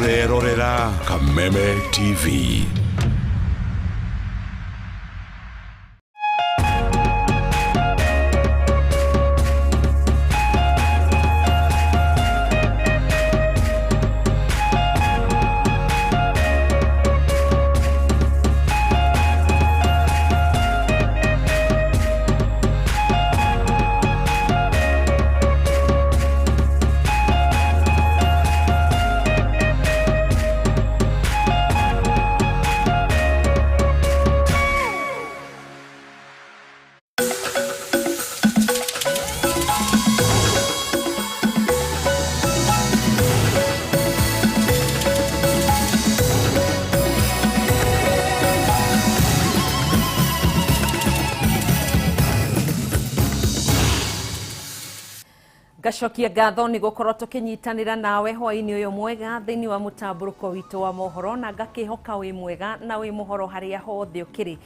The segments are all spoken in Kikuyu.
Ũrerorera Kameme TV. Ngacokia ngatho nĩ gũkorwo tũkĩnyitanĩra nawe hwainĩ ũyũ mwega thĩinĩ wa mũtambũrũko witũ wa mohoro, na ngakĩhoka wĩ mwega na wĩ mũhoro harĩa hothe ũkĩrĩ.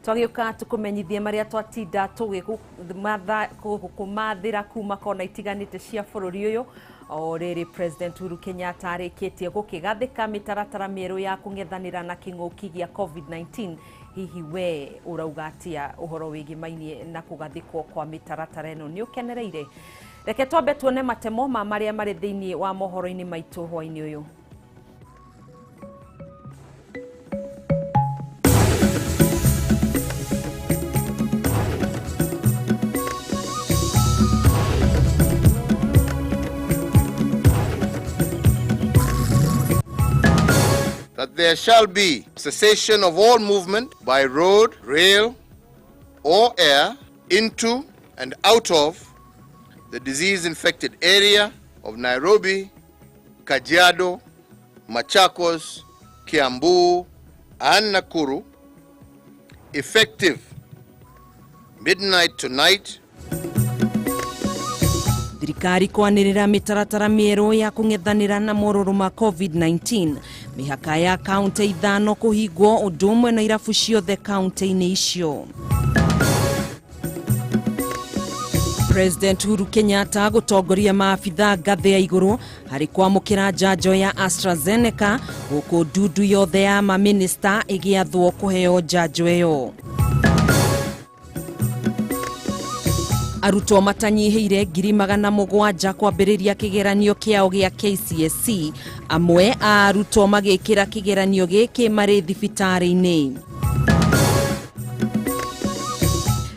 Twagĩũka tũkũmenyithie marĩa twatinda tũgĩkũmathĩra kuma kona itiganĩte cia bũrũri ũyũ. O rĩrĩ President Uhuru Kenyatta arĩkĩtie gũkĩgathĩka mĩtaratara mĩerũ ya kũng'ethanĩra na kĩng'ũki gĩa COVID-19. Hihi we ũrauga atĩa ũhoro wĩgĩmainie na kũgathĩkwo kwa mĩtaratara ĩno? Nĩ ũkenereire? Reke twambe tuone matemo ma marĩa marĩ thĩinĩ wa mohoro-inĩ maitũ hwainĩ ũyũ. That there shall be cessation of all movement by road, rail, or air into and out of the disease-infected area of Nairobi, Kajiado, Machakos, Kiambu, and Nakuru, effective midnight tonight. Thirikari kwanĩrĩra mĩtaratara mĩerũ ya kũng'ethanĩra na morũrũ ma COVID-19. Mĩhaka ya kaunti ithano kũhingwo ũndũ ũmwe na irabu ciothe kaunti-inĩ icio. President Uhuru Kenyatta gũtongoria maabitha ngathĩ ya igũrũ harĩ kwamũkĩra njanjo ya AstraZeneca, gũkũ ndundu yothe ya mamĩnĩsta ĩgĩathwo kũheo njanjo ĩyo. Arutwo matanyihĩire 700,000 kwambĩrĩria kĩgeranio kĩao gĩa KCSE, amwe a arutwo magĩkĩra kĩgeranio gĩkĩ marĩ thibitarĩ-inĩ.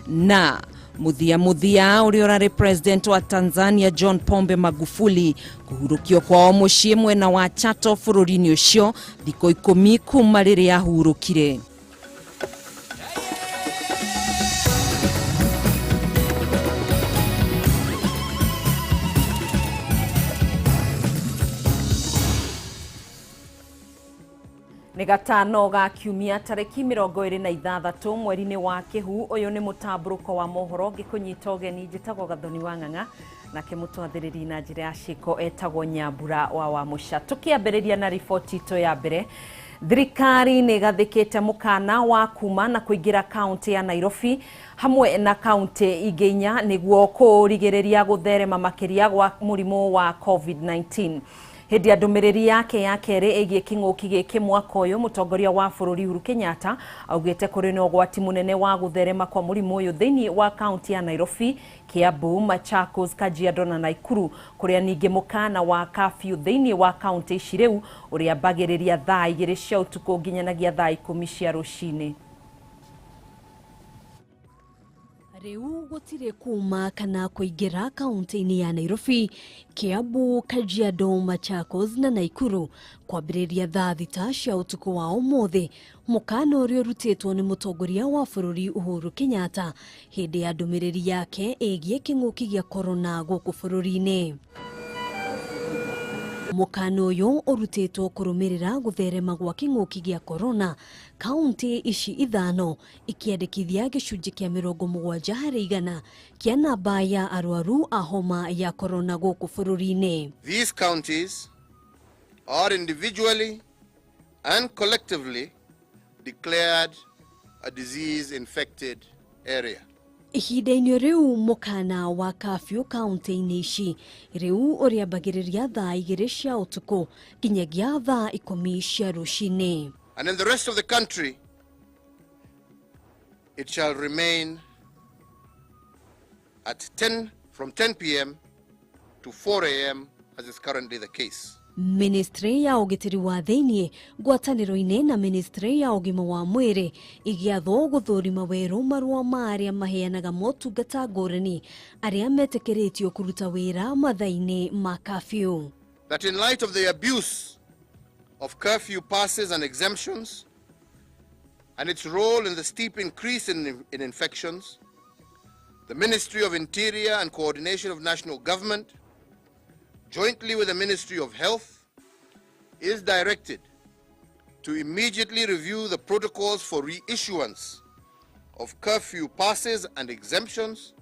Na mũthia mũthia ũrĩa ũrarĩ president wa Tanzania John Pombe Magufuli kũhurũkio kwao mũciĩ mwena wa Chato bũrũri-inĩ ũcio thikũ 10 kuma rĩrĩa ahurũkire. Nĩ gatano ga kiumia tarĩki 26 mweri-inĩ wa Kĩhu. Ũyũ nĩ mũtambũrũko wa mohoro ngĩkũnyita ũgeni, njĩtagwo Gathoni wa Ng'ang'a, nake mũtwathĩrĩri na njĩra ya ciĩko etagwo Nyambura wa Wamũca. Tũkĩambĩrĩria na riboti itũ ya mbere, thirikari nĩ ĩgathĩkĩte mũkana wa kuma na kũingĩra kaunti ya Nairobi hamwe na kaunti ingĩ inya nĩguo kũrigĩrĩria gũtherema makĩria gwa mũrimũ wa COVID-19. Hĩndĩ ya ndũmĩrĩri yake ya kerĩ ĩgiĩ kĩng'ũki gĩkĩ mwaka ũyũ, mũtongoria wa bũrũri Uhuru Kenyatta augĩte kũrĩ na ũgwati mũnene wa gũtherema kwa mũrimũ ũyũ thĩinĩ wa kaunti ya Nairobi, Kiambu, Machakos, Kajiado na Nakuru, kũrĩa ningĩ mũkana wa curfew thĩinĩ wa kaunti ici rĩu ũrĩambagĩrĩria thaa 2 cia ũtukũ nginyanagia thaa 10 cia rũcinĩ. Rĩu gũtirĩ kuma kana kũingĩra kaunti-inĩ ya Nairobi, Kiambu, Kajiado, Machakos na Nakuru kwambĩrĩria thaa 6 cia ũtukũ wa ũmũthĩ, mũkana ũrĩa ũrutĩtwo nĩ mũtongoria wa bũrũri Uhuru Kenyatta hĩndĩ ya ndũmĩrĩri yake ĩgiĩ kĩng'ũki gĩa korona gũkũ bũrũri-inĩ. Mũkana ũyũ ũrutĩtwo kũrũmĩrĩra gũtherema gwa kĩng'ũki gĩa korona kaunti ici ithano ikiandĩkithia gĩcunjĩ kĩa 70% kĩa namba ya arwaru a homa ya korona gũkũ bũrũri-inĩ. These counties are individually and collectively declared a disease-infected area. Ihinda-inĩ rĩu mũkana wa kafyu kaunti-inĩ ici rĩu ũrĩambagĩrĩria thaa 2 cia ũtukũ nginyagia thaa 10 cia rũcinĩ. And in the rest of the country, it shall remain at 10, from 10 p.m. to 4 a.m. as is currently the case. Ministry ya ũgitĩri wa thĩiniĩ ngwatanĩro-inĩ na Ministry ya ũgima wa mwĩrĩ igĩathwo gũthũrima werũ marũa ma arĩa maheanaga motungata ngũrani arĩa metĩkĩrĩtio kũruta wĩra mathaa-inĩ ma kafyu. That in light of the abuse of curfew passes and exemptions and its role in the steep increase in infections, the Ministry of Interior and Coordination of National Government, jointly with the Ministry of Health, is directed to immediately review the protocols for reissuance of curfew passes and exemptions,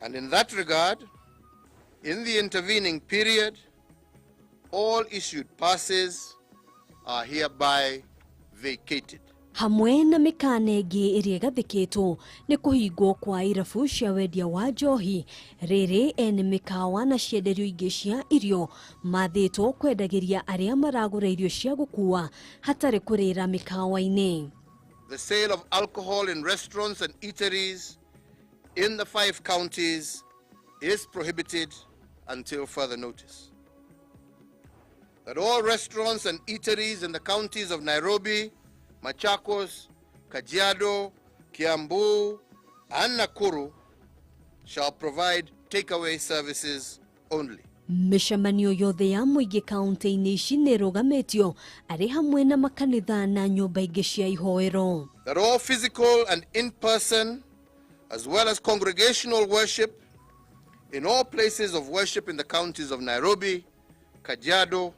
and in that regard, in the intervening period, all issued passes are hereby vacated. Hamwe na mĩkana ĩngĩ ĩrĩa ĩgathĩkĩtwo nĩ kũhingwo kwa irabu cia wendia wa njohi, rĩrĩ ene mĩkawa na cienderio ingĩ cia irio mathĩtwo kwendagĩria arĩa maragũra irio cia gũkua hatarĩ kũrĩra mĩkawa-inĩ. The sale of alcohol in restaurants and eateries in the 5 counties is prohibited until further notice. That all restaurants and eateries in the counties of Nairobi, Machakos, Kajiado, Kiambu, and Nakuru shall provide takeaway services only. Mĩcemanio yothe ya mũingĩ kaunti-inĩ ici nĩ ĩrũgamĩtio arĩ hamwe na makanitha na nyũmba ingĩ cia ihoero. That all physical and in-person, as well as congregational worship in all places of worship in the counties of Nairobi, Kajiado,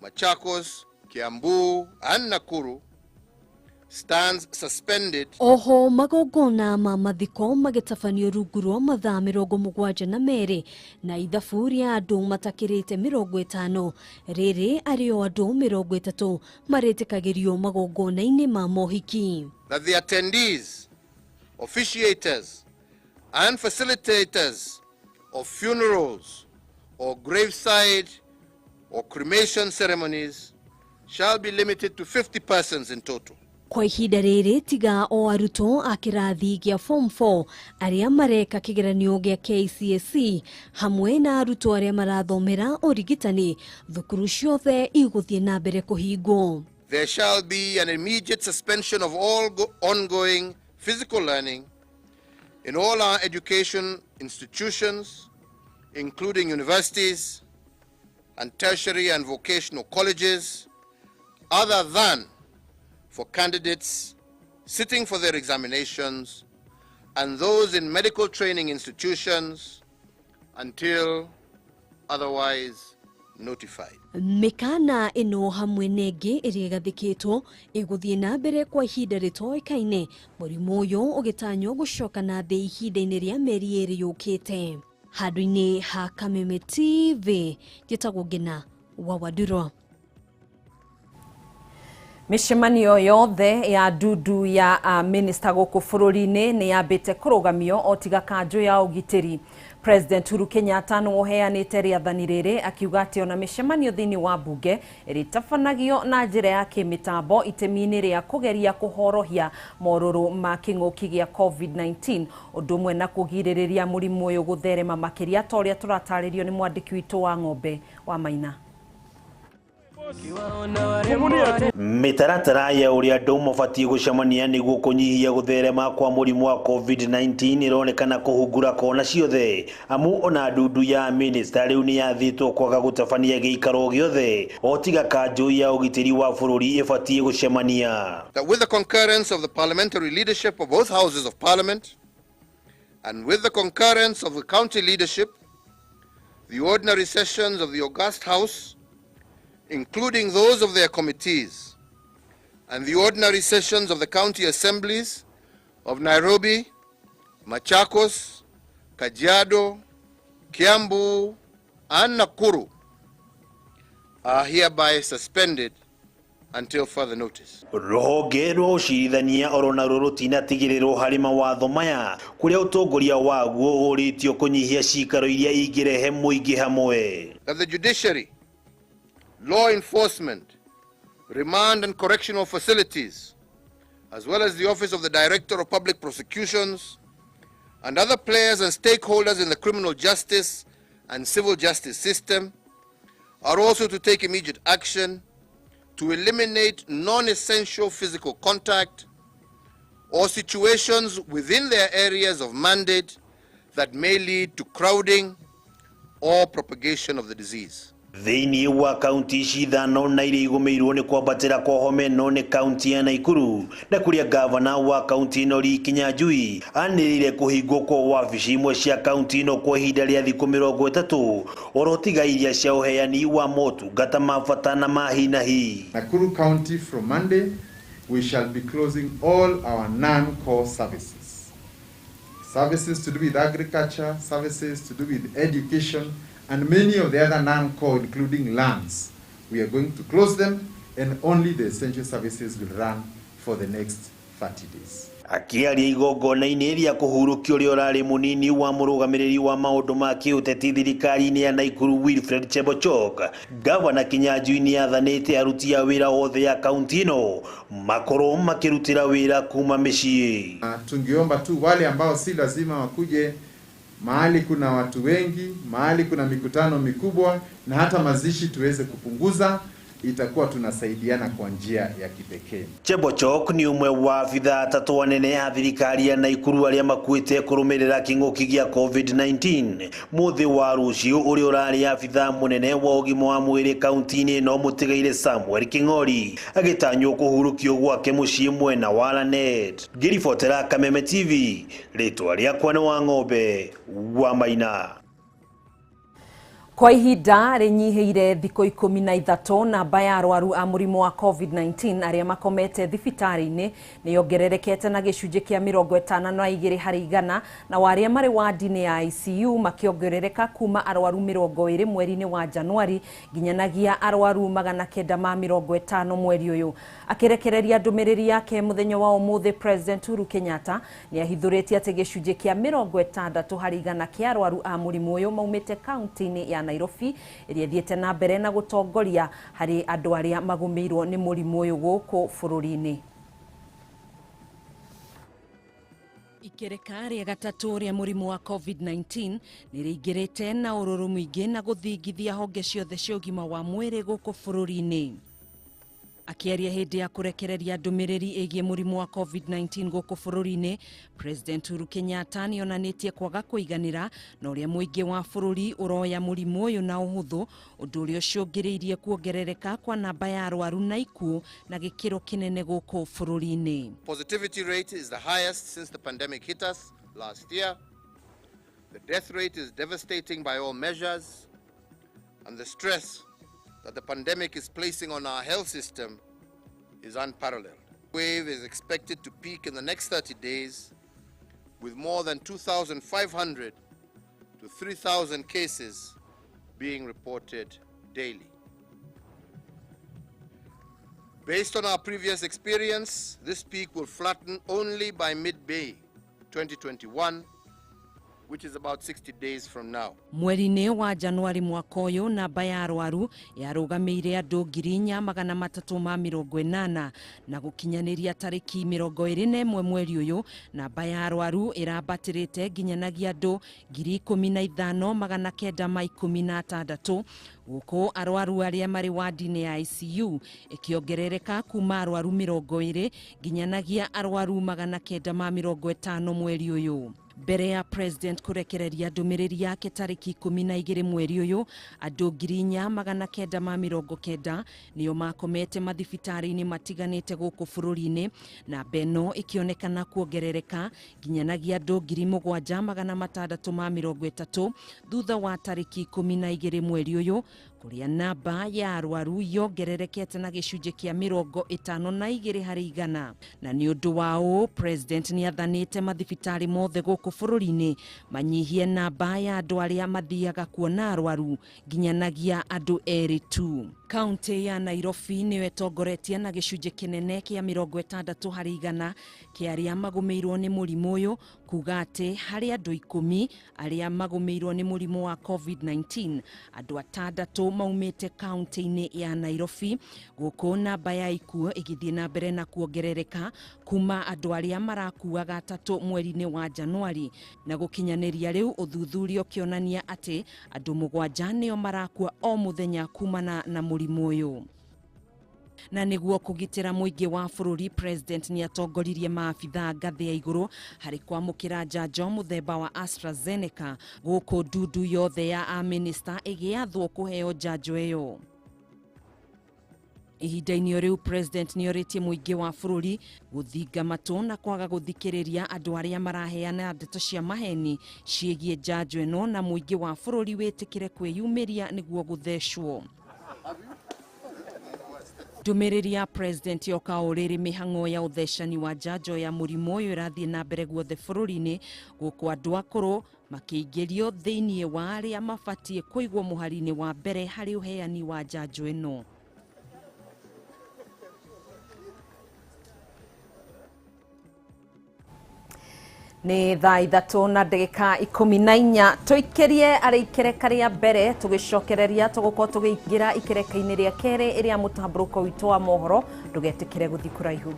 Machakos, Kiambu, and Nakuru stands suspended. Oho magongona ma mathiko magĩtabanio rungu rwa mathaa 72 na ithabu rĩa andũ matakĩrĩte 50, rĩrĩ arĩ o andũ 30 marĩtĩkagĩrio magongona-inĩ ma mohiki. That the attendees, officiators, and facilitators of funerals or graveside or cremation ceremonies shall be limited to 50 persons in total. Kwa ihinda rĩrĩ tiga o arutwo a kĩrathi gĩa form 4 arĩa mareka kĩgeranio gĩa KCSE hamwe na arutwo arĩa marathomera ũrigitani, thukuru ciothe igũthiĩ na mbere kũhingwo. There shall be an immediate suspension of all ongoing physical learning in all our education institutions, including universities and tertiary and vocational colleges, other than for candidates sitting for their examinations and those in medical training institutions until otherwise notified. Mĩkana ĩno hamwe na ĩngĩ ĩrĩa ĩgathĩkĩtwo ĩgũthiĩ na mbere kwa ihinda rĩtoĩkaine, mũrimũ ũyũ ũgĩtanywo gũcoka na thĩ ihinda-inĩ rĩa mĩeri 2 yũkĩte. Handũ-inĩ ha Kameme TV, njĩtagwo Ngina wa Wandurwa. Mĩcemanio yothe ya ndundu ya minista gũkũ bũrũri-inĩ nĩ yambĩte kũrũgamio o tiga kanjũ ya ũgitĩri. President Uhuru Kenyatta nĩwe ũheanĩte rĩathani rĩrĩ akiuga atĩ ona mĩcemanio thĩinĩ wa mbunge ĩrĩtabanagio na njĩra ya kĩmĩtambo itemi-inĩ rĩa kũgeria kũhorohia morũrũ ma kĩng'ũki gĩa COVID-19, ũndũ ũmwe na kũgirĩrĩria mũrimũ ũyũ gũtherema makĩria ta ũrĩa tũratarĩrio nĩ mwandĩki witũ wa Ng'ombe wa Maina. Mĩtaratara ya ũrĩa andũ mabatiĩ gũcemania nĩguo kũnyihia gũtherema kwa mũrimũ wa COVID-19 ĩronekana kũhungura kona ciothe, amu ona ndundu ya minista rĩu nĩ yathĩtwo kwaga gũtabania gĩikaro gĩothe o tiga kanjũ ya ũgitĩri wa bũrũri ĩbatiĩ gũcemania. That with the concurrence of the parliamentary leadership of both houses of parliament and with the concurrence of the county leadership, the ordinary sessions of the August House, including those of their committees, and the ordinary sessions of the county assemblies of Nairobi, Machakos, Kajiado, Kiambu, and Nakuru are hereby suspended until further notice. Rũhonge rwa ũcirithania oro naruo rũtinatigĩrĩrwo harĩ mawatho maya kũrĩa ũtongoria waguo ũrĩtio kũnyihia cikaro iria ingĩrehe mũingĩ hamwe. That the judiciary, law enforcement, remand and correctional facilities, as well as the Office of the Director of Public Prosecutions and other players and stakeholders in the criminal justice and civil justice system, are also to take immediate action to eliminate non-essential physical contact or situations within their areas of mandate that may lead to crowding or propagation of the disease. Thĩinĩ wa kaunti ici ithano na iria igũmĩirwo nĩ kwambatĩra kwa homa ĩno nĩ kaunti ya Naikuru na kũrĩa gavana wa kaunti ĩno Lee Kinyanjui anĩrĩire kũhingwo kwa wabici imwe cia kaunti ĩno kwa ihinda rĩa thikũ 30 oro tiga iria cia ũheani wa motungata ma bata na ma hi na hi. Nakuru County from Monday we shall be closing all our non-core services. Services to do with agriculture, services to do with education, and many of the other non-core, including lands. We are going to close them, and only the essential services will run for the next 30 days. Akĩaria igongona-inĩ rĩa kũhurũkio ũrĩa ũrarĩ mũnini wa mũrũgamĩrĩri wa maũndũ ma kĩũteti thirikari-inĩ ya Naikuru Wilfred Chebochok, Gavana Kinyanjui nĩathanĩte aruti a wĩra othe a kaunti ĩno makorwo makĩrutĩra wĩra kuma mĩciĩ. Tungeomba tu wale ambao si lazima wakuje mahali kuna watu wengi, mahali kuna mikutano mikubwa na hata mazishi tuweze kupunguza, itakuwa tunasaidiana kwa njia ya kipekee. Chebochok ni ũmwe wa abithaa atatũ anene a thirikari ya Naikuru arĩa makuĩte kũrũmĩrĩra kĩng'ũki gĩa COVID-19. Mũthĩ wa rũciũ ũrĩa ũrarĩ abithaa mũnene wa ũgima wa mwĩrĩ kaunti-inĩ ĩno mũtigaire Samuel King'ori agĩtanywo kũhurũkio gwake mũciĩ mwena wa Lanet. Ngĩribotera Kameme TV, rĩtwa rĩakwa nĩ Wang'ombe wa Maina. Kwa ihinda rĩnyihĩire thikũ 13 namba ya arwaru a mũrimũ wa COVID-19 arĩa makomete thibitarĩ-inĩ nĩ yongererekete na gĩcunjĩ kĩa 52 harĩ igana, na arĩa marĩ wadi-inĩ ya ICU makĩongerereka kuma arwaru 20 mweri-inĩ wa Januari nginyanagia arwaru 950 mweri ũyũ. Akĩrekereria ndũmĩrĩri yake mũthenya wa ũmũthĩ, President Uhuru Kenyatta nĩ ahithũrĩtie atĩ gĩcunjĩ kĩa 60 harĩ igana kĩa arwaru a mũrimũ ũyũ maumĩte kaunti-inĩ ya Nairobi ĩrĩa ĩthiĩte na mbere na gũtongoria harĩ andũ arĩa magũmĩirwo nĩ mũrimũ ũyũ gũkũ bũrũri-inĩ. Ikereka rĩa gatatũ rĩa mũrimũ wa COVID-19 nĩ rĩingĩrĩte na ũrũrũ mũingĩ na gũthingithia honge ciothe cia ũgima wa mwĩrĩ gũkũ bũrũri-inĩ. Akĩaria hĩndĩ ya kũrekereria ndũmĩrĩri ĩgiĩ mũrimũ wa COVID-19 gũkũ bũrũri-inĩ, President Uhuru Kenyatta nĩonanĩtie kwaga kũiganĩra na ũrĩa mũingĩ wa bũrũri ũroya mũrimũ ũyũ na ũhũthũ, ũndũ ũrĩa ũcũngĩrĩirie kuongerereka kwa namba ya arwaru na ikuũ na gĩkĩro kĩnene gũkũ bũrũri-inĩ. Positivity rate is the highest since the pandemic hit us last year. The death rate is devastating by all measures, and the stress that the pandemic is placing on our health system is unparalleled. Wave is expected to peak in the next 30 days with more than 2,500 to 3,000 cases being reported daily. Based on our previous experience, this peak will flatten only by mid-May 2021, which is about 60 days from now. Mweri-inĩ wa Januari mwaka ũyũ, namba ya arwaru yarũgamĩire andũ 4,380 na gũkinyanĩria tarĩki 21 mweri ũyũ, namba ya arwaru ĩrambatĩrĩte nginyanagia andũ 15,916 gũkũ arwaru arĩa marĩ wadi-inĩ ya ICU ĩkĩongerereka kuma arwaru 20 nginyanagia arwaru 950 mweri ũyũ. Mbere ya President kũrekereria ndũmĩrĩri yake tarĩki 12 mweri ũyũ, andũ 4,990 nĩo makomete mathibitarĩ-inĩ matiganĩte gũkũ bũrũri-inĩ, na ĩno ĩkĩonekana kuongerereka nginyanagia andũ 7,630 thutha wa tarĩki 12 mweri ũyũ, kũrĩa namba ya arwaru yongererekete na gĩcunjĩ kĩa 52 harĩ igana. Na nĩ ũndũ wa ũũ, President nĩ athanĩte mathibitarĩ mothe gũkũ bũrũri-inĩ manyihie namba ya andũ arĩa mathiaga kuona arwaru nginyanagia andũ 2 tu. Kaunti ya Nairobi nĩyo ĩtongoretie na gĩcunjĩ kĩnene kĩa 60% kĩa arĩa magũmĩirwo nĩ mũrimũ ũyũ, kuga atĩ harĩ andũ 10 arĩa magũmĩirwo nĩ mũrimũ wa COVID-19 andũ 6 maumĩte kaunti-inĩ ya Nairobi, gũkũ namba ya ikuũ ĩgĩthiĩ na mbere na kuongerereka kuma andũ arĩa marakuaga 3 mweri-inĩ wa Januari, na gũkinyanĩria rĩu ũthuthuria ũkĩonania atĩ andũ 7 nĩo marakua o mũthenya kumana na mũrimũ ũyũ. Na nĩguo kũgitĩra mũingĩ wa bũrũri, President nĩ atongoririe maabithaa ngathĩ ya igũrũ harĩ kwamũkĩra njanjo mũthemba wa AstraZeneca, gũkũ ndundu yothe ya amĩnĩsta ĩgĩathwo kũheo njanjo ĩyo. Ihinda-inĩ rĩu President nĩ orĩtie mũingĩ wa bũrũri gũthinga matũ na kwaga gũthikĩrĩria andũ arĩa maraheana ndeto cia maheni ciĩgiĩ njanjo ĩno, na mũingĩ wa bũrũri wĩtĩkĩre kwĩyumĩria nĩguo gũthecwo. Ndũmĩrĩri ya President yoka o rĩrĩ mĩhang'o ya ũthecani wa njanjo ya mũrimũ ũyũ ĩrathiĩ na mbere guothe bũrũri-inĩ, gũkũ andũ akũrũ makĩingĩrio thĩinĩ wa arĩa mabatiĩ kũigwo mũhari-inĩ wa mbere harĩ ũheani wa njanjo ĩno. Nĩ thaa 3:14 tũikĩrie arĩ ikereka rĩa mbere, tũgĩcokereria tũgũkorwo tũgĩingĩra ikereka-inĩ rĩa kerĩ ĩrĩa mũtambũrũko witũ wa mohoro. Ndũgetĩkĩre gũthiĩ kũraihu.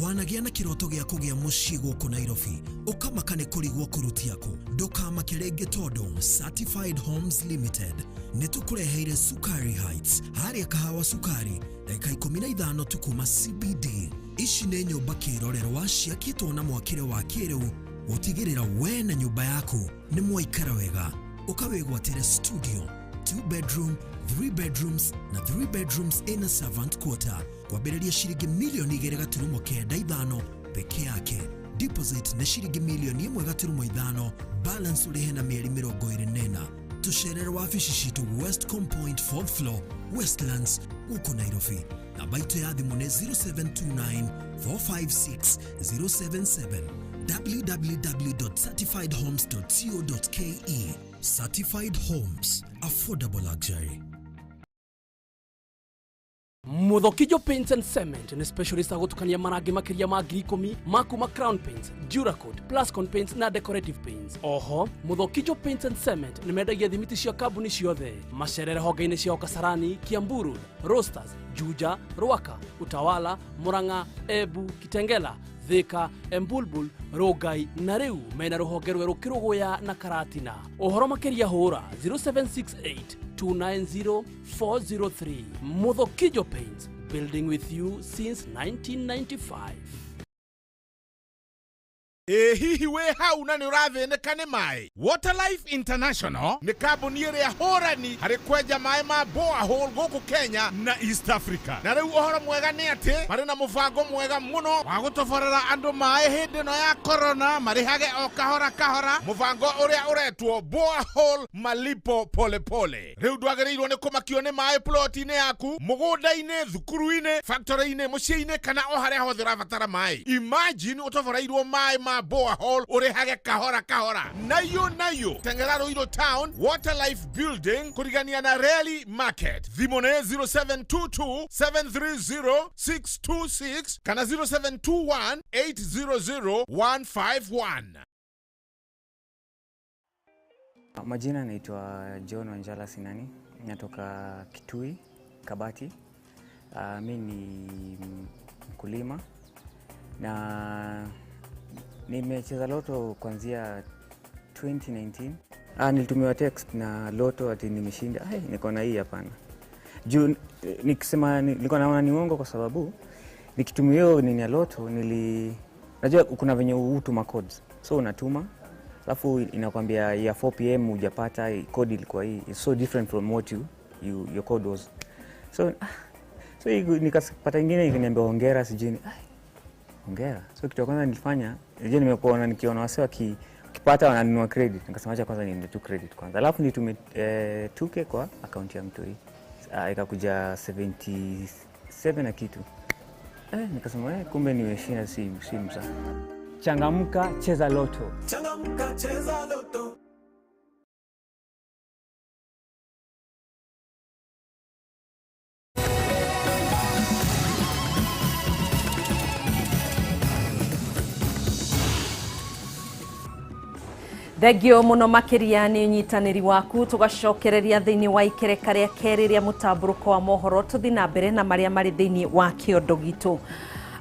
Wanagĩa na kĩroto gĩa kũgĩa mũciĩ gũkũ Nairobi, ũkamaka nĩ kũrigwo kũrutia kũ. Ndũkamake rĩngĩ tondũ Certified Homes Limited nĩ tũkũreheire Sukari Heights harĩa Kahawa Sukari, ndagĩka 15 tu kuma CBD. Ici nĩ nyũmba kĩrorerwa ciakĩtwo na mwakĩre wa kĩrĩu gũtigĩrĩra we na nyũmba yaku nĩ mwaikara wega. Ũkawĩgwatĩre studio, 2 bedroom, 3 bedrooms na 3 bedrooms in a servant quarter kwambĩrĩria ciringi milioni 2.95 peke yake. Deposit nĩ ciringi milioni 1.5, balance ũrĩhe na mĩeri 24. Tũcerere wabici citũ Westcom Point 4th floor, Westlands, gũkũ Nairobi. Namba itũ ya thimũ nĩ 0729 456 077. www.certifiedhomes.co.ke. Certified Homes, affordable luxury. Muthokijo Paints and Cement nĩ specialist a gũtukania marangi makĩria ma 10,000 ma kuma Crown Paints, Duracoat, Plascon Paints na Decorative Paints. Oho, Muthokijo Paints and Cement nĩ mendagia thimiti cia kambuni ciothe. Macerere honge-inĩ ciao Kasarani, Kiambu Road, Roasters, Juja, Ruaka, Utawala, Murang'a, Embu, Kitengela, Thika, Embulbul, Rongai na rĩu mena rũhonge rwerũ Kĩrũgũya na Karatina. Ũhoro makĩria hũra 0768 290 403. Muthokijo Paints, building with you since 1995. Ĩ hihi wĩ hau na nĩ ũrathĩnĩka nĩ maĩ? Waterlife International nĩ kambuni ĩrĩa hũrani harĩ kwenja maĩ ma borehole gũkũ Kenya na East Africa. Na rĩu ũhoro mwega nĩ atĩ marĩ na mũbango mwega mũno wa gũtoborera andũ maĩ hĩndĩ ĩno ya corona, marĩhage o kahora kahora, mũbango ũrĩa ũretwo borehole malipo polepole. Rĩu ndwagĩrĩirwo nĩ kũmakio nĩ maĩ ploti-inĩ yaku, mũgũnda-inĩ, thukuru-inĩ, factory-inĩ, mũciĩ-inĩ kana o harĩa hothe ũrabatara maĩ. Imagine ũtoboreirwo maĩ ma borehole ũrĩhage kahora kahora. Nayo nayo Tengera Ruiru Town, Waterlife Building, kũrigania na Rally Market. Thimũ nĩ 0722 730 626 kana 0721 800 151. Majina naitwa John Wanjala Sinani, natoka Kitui, Kabati. Mi ni mkulima na nimecheza loto kuanzia 2019. Nilitumiwa text na loto ati nimeshinda. Ai, niko na hii hapana. Juu nikisema nilikuwa naona ni uongo kwa sababu nikitumia hiyo nini ya loto najua kuna venye hutuma codes. So unatuma alafu inakwambia ya 4 PM hujapata code ilikuwa hii. It's so different from what your code was. So nikapata ingine ikaniambia hongera sijui. Hongera. So kitu ya kwanza nilifanya, unajua nimekuona nikiona wase wakipata wananunua credit. Nikasema acha kwanza niende tu credit kwanza. Alafu nitume 2K kwa account ya mtu hii. Ikakuja 77 na kitu. Nikasema kumbe nimeshinda, si mzaha. Changamka, cheza loto. Changamka, cheza loto. Thengio muno makiria ni unyitanĩri waku tugacokereria thĩinĩ wa ikereka rĩa kerĩ rĩa mũtambũrũko wa mohoro tũthi na mbere na marĩa marĩ thĩinĩ wa kĩondo gitũ.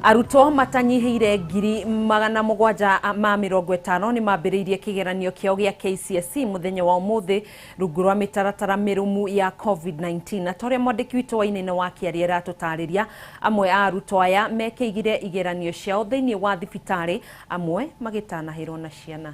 Arutwo matanyihĩire 750 nĩ mambĩrĩirie kĩgeranio kĩao gĩa KCSE mũthenya wa ũmũthĩ rungu rwa mĩtaratara mĩrũmu ya COVID-19 na ta ũrĩa mwandĩki witũ wa Inene wa Kĩaria aratũtarĩria, amwe a arutwo aya mekĩigire igeranio ciao thĩinĩ wa thibitarĩ, amwe magĩtanahĩrwo na ciana.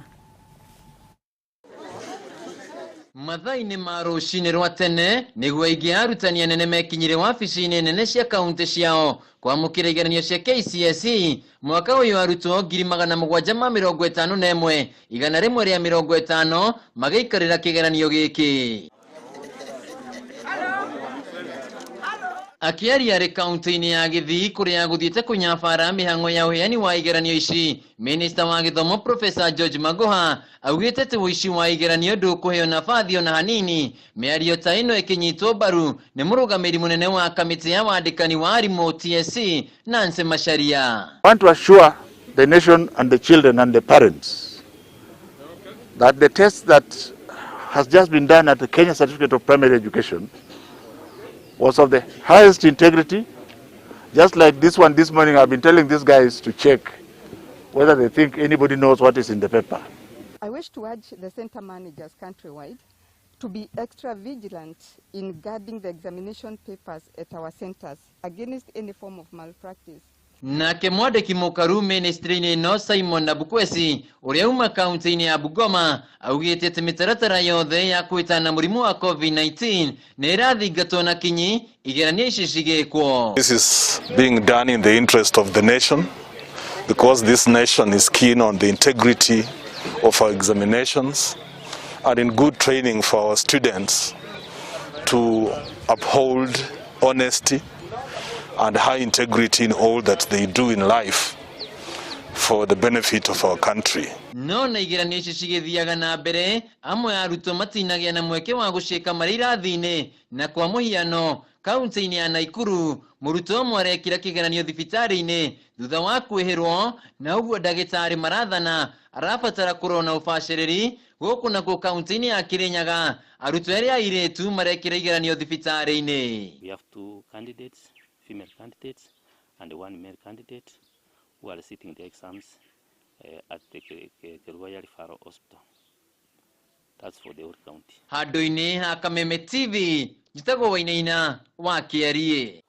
Mathaa-inĩ ma rũcinĩ rwa tene nĩguo aingĩ a arutani anene mekinyire wabici-inĩ nene cia kaunti ciao kwamũkĩra igeranio cia KCSE mwaka ũyũ. Arutwo 751,150 magĩikarĩra kĩgeranio gĩkĩ. Akĩaria arĩ kaunti-inĩ ya Gĩthii kũrĩa gũthiĩte kũnyabara mĩhang'o ya ũheani wa igeranio ici, Minista wa gĩthomo Profesa George Magoha augĩte atĩ ũici wa igeranio ndũkũheo nabathi ona hanini. Mĩario ta ĩno ĩkĩnyitwo mbaru nĩ mũrũgamĩri mũnene wa kamĩtĩ ya wandĩkani wa arimũ TSC Nancy Macharia. I want to assure the nation and the children and the parents that the test that has just been done at the Kenya Certificate of Primary Education was of the highest integrity. Just like this one this morning, I've been telling these guys to check whether they think anybody knows what is in the paper. I wish to urge the center managers countrywide to be extra vigilant in guarding the examination papers at our centers against any form of malpractice. Nake mwandĩki mũkaru ministry-inĩ ĩno Simon Nabukwesi ũrĩa uma kaunti-inĩ ya Bungoma augĩte atĩ mĩtaratara yothe ya kwĩtana mũrimũ wa COVID-19 nĩ ĩrathingatwo na kinyi igeranio ici cigĩkwo. This is being done in the interest of the nation because this nation is keen on the integrity of our examinations and in good training for our students to uphold honesty and high integrity in all that they do in life for the benefit of our country. No na igeranio ici cigĩthiaga na mbere, amwe a arutwo matinagĩa na mweke wa gũciĩka marĩ irathi-inĩ, na kwa mũhiano kaunti-inĩ ya Naikuru mũrutwo ũmwe arekira kĩgeranio thibitarĩ-inĩ thutha wa kwĩhĩrwo, na ũguo ndagĩtarĩ marathana arabatara kũrorwo na ũbacĩrĩri. Gũkũ nakuo kaunti-inĩ ya Kĩrĩnyaga arutwo erĩ airĩtu marekĩra igeranio thibitarĩ-inĩ. We have two candidates, female candidates and one male candidate who are sitting the exams at the Kerugoya Referral Hospital. That's for the whole county. Handũ-inĩ ha Kameme TV, njĩtagwo Wainaina wa Kĩarie.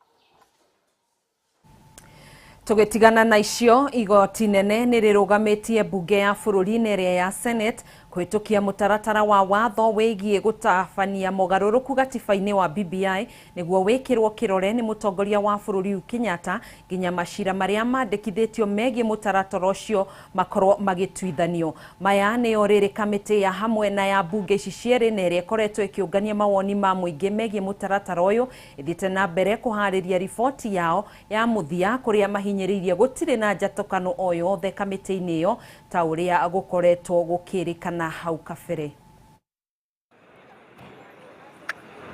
Tũgĩtigana na icio, igoti nene nĩ rĩrũgamĩtie mbunge ya bũrũri na ĩrĩa ya Senate kũhĩtũkia mũtaratara wa watho wĩgiĩ gũtabania mogarũrũku gatiba-inĩ wa BBI nĩguo wĩkĩrwo kĩrore nĩ mũtongoria wa bũrũri Kenyatta nginya macira marĩa mandĩkithĩtio megiĩ mũtaratara ũcio makorwo magĩtuithanio. Maya nĩyo rĩrĩ kamĩtĩ ya hamwe na ya mbunge ici cierĩ na ĩrĩa ĩkoretwo ĩkĩũngania mawoni ma mũingĩ megiĩ mũtaratara ũyũ ĩthiĩte na mbere kũharĩria riboti yao ya mũthia kũrĩa mahinyĩrĩirie gũtirĩ na njatũkano o yothe kamĩtĩ-inĩ ĩyo ta ũrĩa gũkoretwo gũkĩrĩkana hau kabere.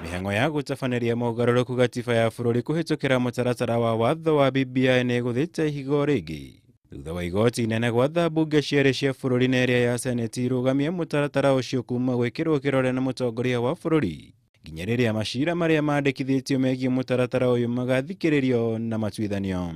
Mĩhang'o ya gũtabanĩria mogarũrũku gatiba ya bũrũri kũhĩtũkĩra mũtaratara wa watho wa BBI nĩ ĩgũthĩte ihigo rĩngĩ thutha wa igoti inene gwatha mbunge cierĩ cia bũrũri na ĩrĩa ya Senate irũgamie mũtaratara ũcio kuma gwĩkĩrwo kĩrore na mũtongoria wa bũrũri nginya rĩrĩa macira marĩa mandĩkithĩtio megiĩ mũtaratara ũyũ magathikĩrĩrio na matuithanio.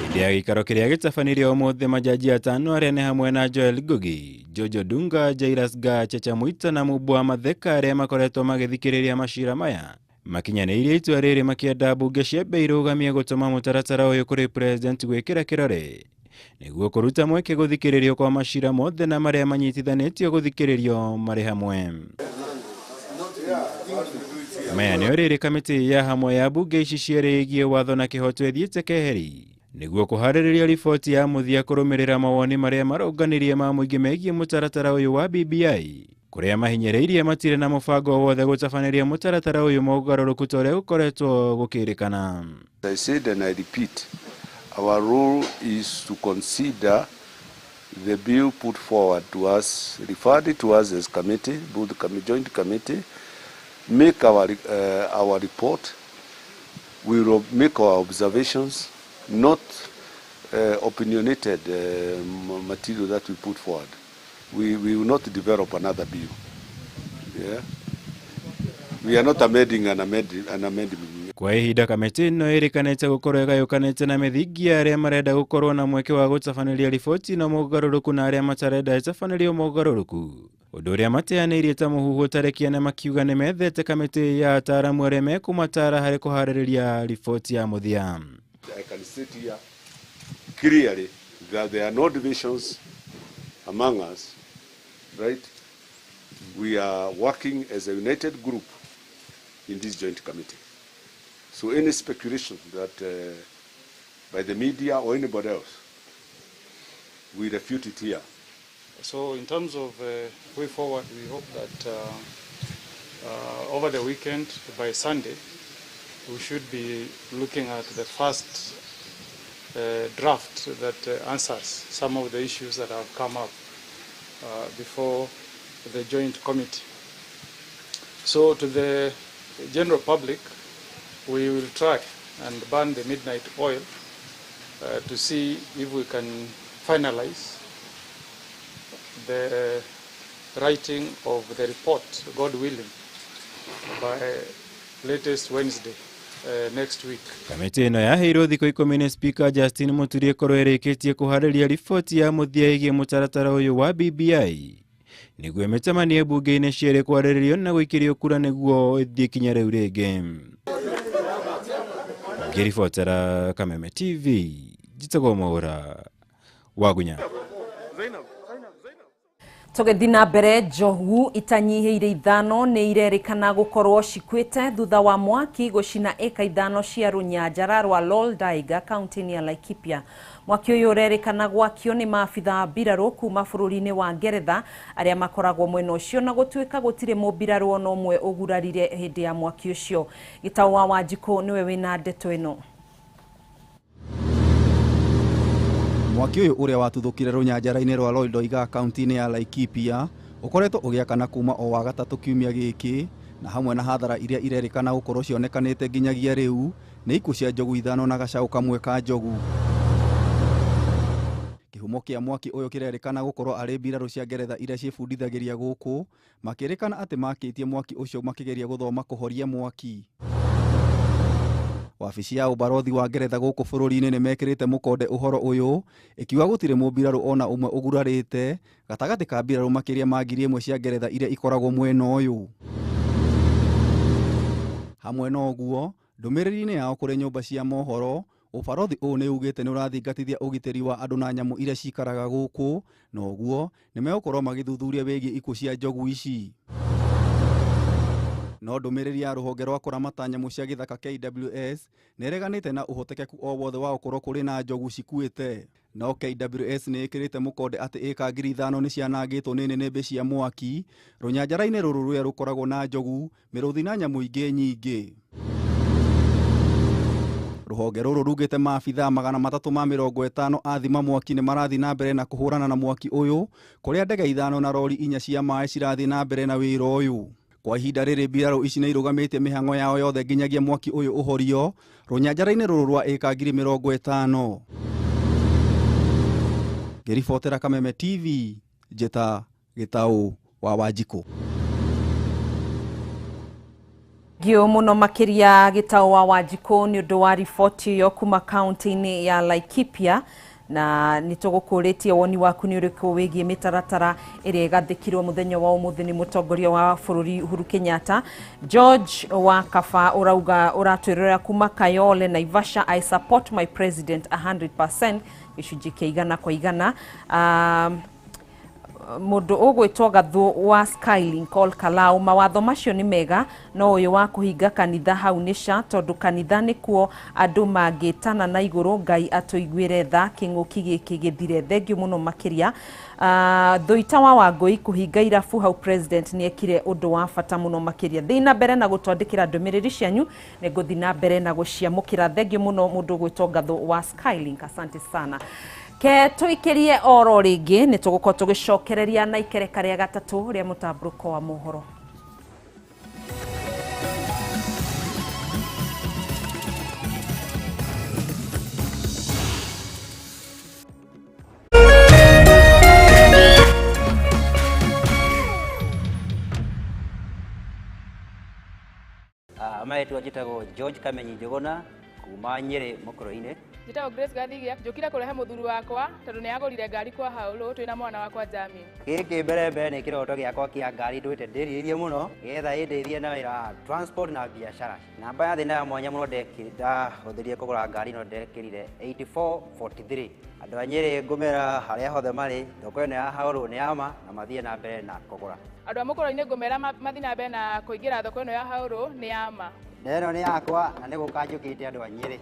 Hĩndĩ ya gĩikaro kĩrĩa gĩtabanirio ũmũthĩ, majaji atano arĩa nĩ hamwe na Joel Ngugi, Jojo Dunga, Jairus Gachecha Mwita na Mumbua Matheka arĩa makoretwo magĩthikĩrĩria macira maya makinyanĩirie itua rĩrĩ makĩenda mbunge ciambe irũgamie gũtũma mũtaratara ũyũ kũrĩ president gwĩkĩra kĩrore nĩguo kũruta mweke gũthikĩrĩrio kwa macira mothe na marĩa manyitithanĩtio gũthikĩrĩrio marĩ hamwe. Maya nĩyo rĩrĩ kamĩtĩ ya hamwe ya mbunge ici cierĩ ĩgiĩ watho na kĩhoto ĩthiĩte keheri nĩguo kũharĩrĩria riboti ya mũthia kũrũmĩrĩra mawoni marĩa maronganirie ma mũingĩ megiĩ mũtaratara ũyũ wa BBI Kũrĩa mahinyĩrĩirie matirĩ na mũbango o wothe gũtabanĩria mũtaratara ũyũ mũgarũrũku ta ũrĩa gũkoretwo gũkĩrĩkana. I said and I repeat, our role is to consider the bill put forward to us, referred to us as committee, both joint committee, make our report, we will make our observations, not opinionated material that we put forward. We will not develop another bill. Yeah? We are not amending an amendment. Kwa ihinda kamĩtĩ ĩno ĩrĩkanĩte gũkorwo ĩgayũkanĩte na mĩthingi ya arĩa marenda gũkorwo na mweke wa gũtabanĩria riboti na mogarũrũku na arĩa matarenda ĩtabanĩrio mogarũrũku, ũndũ ũrĩa mateanĩirie ta mũhuhu tarĩki ana makiuga nĩ methete kamĩtĩ ya ataaramu arĩa mekũmatara harĩ kũharĩrĩria riboti ya mũthia. I can state here clearly that there are no divisions among us, right? We are working as a united group in this joint committee. So any speculation that by the media or anybody else, we refute it here. So in terms of way forward, we hope that over the weekend, by Sunday, we should be looking at the first draft that answers some of the issues that have come up before the joint committee. So to the general public, we will try and burn the midnight oil to see if we can finalize the writing of the report, God willing, by latest Wednesday next week. Kamĩtĩ ĩno yaheirwo thikũ 10 nĩ Speaker Justin Muturi ĩkorwo ĩrĩkĩtie kũharĩria riboti ya mũthia ĩgiĩ mũtaratara ũyũ wa BBI nĩguo ĩmĩtemanie mbunge-inĩ cierĩ kwarĩrĩrio na gũikĩrio kura nĩguo ĩthiĩ kinya rĩu rĩngĩ. Ngĩribotera Kameme TV, njĩtagwo Mwaũra Wagunya. Tũgĩthiĩ na mbere, njogu itanyihĩire 5 nĩ irerĩkana gũkorwo cikuĩte thutha wa mwaki gũcina ĩka 5 cia rũnyanjara rwa Loldaiga kaunti-inĩ ya Laikipia. Mwaki ũyũ ũrerĩkana gwakio nĩ maabitha mbirarũ kuma bũrũri-inĩ wa Ngeretha arĩa makoragwo mwena ũcio, na gũtuĩka gũtirĩ mũmbirarũ ona ũmwe ũgurarire hĩndĩ ya mwaki ũcio. Gĩtaũ wa Wanjikũ nĩwe wĩna ndeto ĩno. Mwaki ũyũ ũrĩa watuthũkire rũnyanjara-inĩ rwa Loidoiga kaunti-inĩ ya Laikipia ũkoretwo ũgĩakana kuma o wa gatatũ kiumia gĩkĩ, na hamwe na hathara iria irerĩkana gũkorwo cionekanĩte nginyagia rĩu nĩ ikuũ cia njogu 5 na gacaũ kamwe ka njogu. Kĩhumo kĩa mwaki ũyũ kĩrerĩkana gũkorwo arĩ mbirarũ cia Ngeretha iria ciĩbundithagĩria gũkũ, makĩrĩkana atĩ makĩtie mwaki ũcio makĩgeria gũthoma kũhoria mwaki. Wabici ya ũbarothi wa Ngeretha gũkũ bũrũri-inĩ nĩ mekĩrĩte mũkonde ũhoro ũyũ, ĩkiuga gũtirĩ mũmbirarũ ona ũmwe ũgurarĩte gatagatĩ ka mbirarũ makĩria ma 1000 cia Ngeretha iria ikoragwo mwena ũyũ. Hamwe na ũguo, ndũmĩrĩri-inĩ yao kũrĩ nyũmba cia mohoro, ũbarothi ũyũ nĩ ugĩte nĩ ũrathingatithia ũgitĩri wa andũ na nyamũ iria cikaraga gũkũ, na ũguo nĩ megũkorwo magĩthuthuria wĩgiĩ ikuũ cia njogu ici. No ndũmĩrĩri ya rũhonge rwa kũramata nyamũ cia gĩthaka KWS nĩ ĩreganĩte na ũhotekeku o wothe wa gũkorwo kũrĩ na njogu cikuĩte. No KWS nĩ ĩkĩrĩte mũkonde atĩ ĩka 5000 nĩ cianangĩtwo nĩ nĩnĩmbĩ cia mwaki rũnyanjara-inĩ rũrũ rũrĩa rũkoragwo na njogu, mĩrũthi na nyamũ ingĩ nyingĩ. Rũhonge rũrũ rugĩte maabithaa 350 a thima mwaki nĩ marathiĩ na mbere na kũhũrana na mwaki ũyũ, kũrĩa ndege 5 na rori 4 cia maĩ cirathiĩ na mbere na wĩra ũyũ. Kwa ihinda rĩrĩ mbirarũ ici nĩ irũgamĩtie mĩhang'o yao yothe nginyagia mwaki ũyũ ũhorio rũnyanjara-inĩ rũrũ rwa ĩka 50,000. Ngĩribotera Kameme TV, njĩta Gĩtaũ wa Wanjikũ. Ngio mũno makĩria Gĩtaũ wa Wanjikũ nĩ ũndũ wa riboti ĩyo kuma kaunti-inĩ ya Laikipia, na nĩ tũgũkũrĩtie woni waku nĩ ũrĩkũ wĩgiĩ mĩtaratara ĩrĩa ĩgathĩkirwo mũthenya wa ũmũthĩ nĩ mũtongoria wa bũrũri Uhuru Kenyatta. George wa Kaba ũrauga ũratwĩrora kuma Kayole Naivasha, I support my president 100%, gĩcunjĩ kĩa 100%. Mundu ugwitwo Gathu wa Skylink Ol Kalau mawatho macio ni mega no uyu wa kuhinga kanitha hau ni ca tondu kanitha nikuo andu mangitana na iguru Ngai atuiguire tha king'uki giki githire. Thengiũ muno makiria. Thuita wa Wangui kuhinga irabu hau president ni ekire undu wa bata muno makiria. Thiĩ na mbere na gutwandikira ndumiriri cianyu ni nguthi na mbere na guciamukira. Thengiũ muno mundu ugwitwo Gathu wa Skylink, asante sana. Ke tuikirie oro ringi ni tugukorwo tugicokereria na ikereka ria gatatu ria mutamburuko wa mohoro. Maitũ njĩtagwo George Kamenyi Njuguna kuma Nyĩrĩ Mũkũrũ-inĩ. Njĩtagwo Grace Gathigia, njũkire kũrehe mũthuri wakwa tondũ nĩ agũrire ngari kwa Haũlũ twĩna mwana wakwa Jamin. Gĩkĩ mbere mbere nĩ kĩroto gĩakwa kĩa ngari ndwĩte ndĩrirĩrie mũno nĩgetha ĩndeithie na wĩra wa transport na biacara. Namba ya thĩna ya mwanya mũno ndahũthĩrire kũgũra ngari ĩno ndekĩrire 8443. Andũ a Nyĩrĩ ngũmera harĩa hothe marĩ, thoko ĩno ya Haũlũ nĩ ya ma na mathiĩ na mbere na kũgũra. Andũ a Mũkũrũ-inĩ ngũmera mathiĩ na mbere na kũingĩra thoko ĩno ya Haũlũ nĩ ya ma. Na ĩno nĩ yakwa na nĩ gũka njũkĩte andũ a Nyĩrĩ.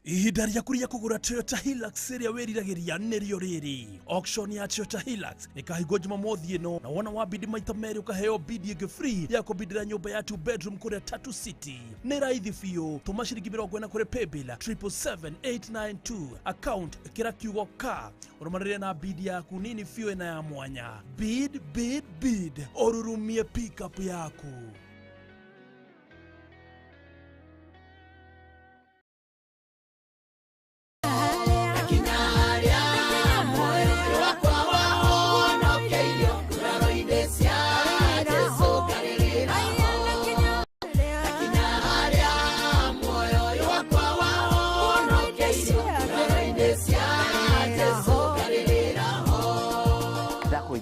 Ihinda rĩaku rĩa kũgũra Toyota Hilux ĩrĩa wĩriragĩria nĩrĩo rĩrĩ. Auction ya Toyota Hilux ĩkahingwo Jumamothi ĩno na wona wa bidi maita merĩ ũkaheo bidi ĩngĩ free ya kũbindĩra nyũmba ya 2 bedroom kũrĩa Tatu City. Nĩ raithi biũ, tũma ciringi 40 kũrĩ paybill 777892 account ĩkĩra kiugo ka ũrũmanĩrĩre na bidi yaku nini biũ ĩna ya mwanya. Bid bid bid ũrurumie pickup yaku.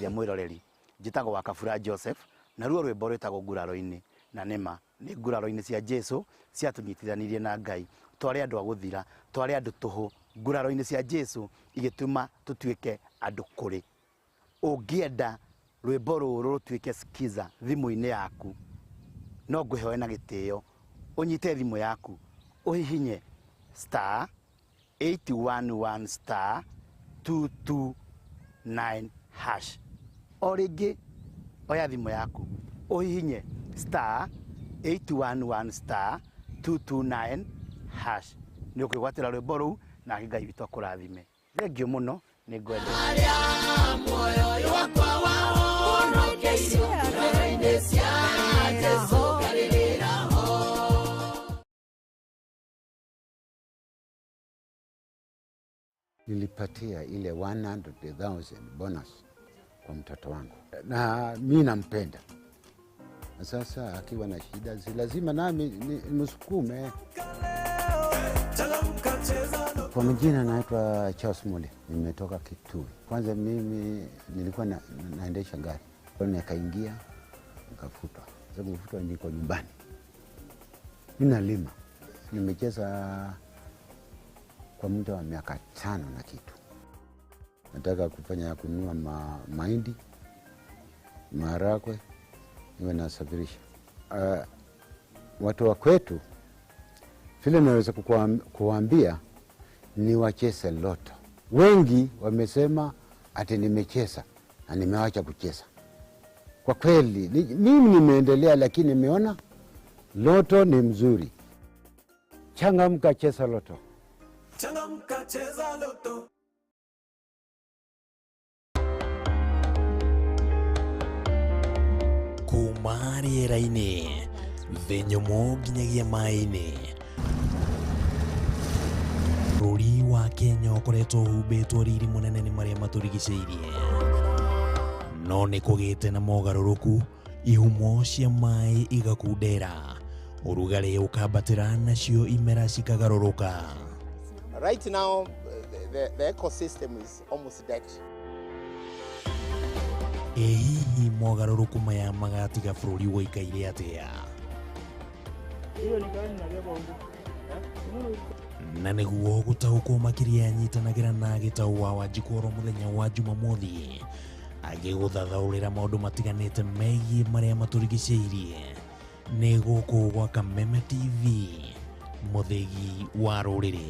Mwiroreri njitagwo wa Kabura Joseph na ruo rwimbo rwitagwo nguraro-inĩ na nĩma nĩ nguraro-inĩ cia Jesu ciatũnyitithanirie na Ngai twarĩ andũ a gũthira twarĩ andũ tũhũ nguraro-inĩ cia Jesu igĩtũma tũtuĩke andũ kũrĩ. Ũngĩenda rwimbo rũrũ rũtuĩke skiza thimũ-inĩ yaku no ngũhewe na gĩtĩo ũnyite thimũ yaku ũhihinye star 811 star 229 hash. O rĩngĩ oya thimũ yaku ũhihinye star 811 star 229 hash nĩ ũkwĩgwatĩra rwĩmbo rũu na Ngai witũ akũrathime. Thengiũ mũno nĩ ngwendete. Nilipatia ile 100,000 bonus kwa mtoto wangu na mi nampenda. Sasa akiwa na shida si lazima nami nimsukume. Kwa majina naitwa Charles Mule, nimetoka Kitui. Kwanza mimi nilikuwa naendesha gari, nikaingia nikafutwa. Sasa kufutwa niko nyumbani, mimi nalima. Nimecheza kwa muda wa miaka 5 na kitu. Nataka kufanya kununua mahindi, maharagwe, niwe nasafirisha. Watu wa kwetu vile naweza kuambia ni wacheze loto. Wengi wamesema ati nimecheza na nimeacha kucheza. Kwa kweli mimi nimeendelea, lakini nimeona loto ni mzuri. Changamka, cheza loto. Changamka, cheza loto. Kuma rĩera-inĩ thĩ nyũmũ nginyagia maĩ-inĩ bũrũri wa Kenya ũkoretwo ũhumbĩtwo riri mũnene nĩ marĩa matũrigicĩirie no nĩ kũgĩte na mogarũrũku ihumo cia maĩ igakundera ũrugarĩ ũkambatĩra nacio imera cikagarũrũka. Right now the ecosystem is almost dead. Ĩ hihi mogarũrũku maya magatiga bũrũri ũikaire atĩa? Na nĩguo gũtaũkwo makĩria nyitanagĩra na Gĩtau wa Wanjikũ oro mũthenya wa Jumamothi agĩgũthathaũrĩra maũndũ matiganĩte megiĩ marĩa matũrigicĩirie. Nĩ gũkũ gwa Kameme TV, mũthĩgi wa rũrĩrĩ.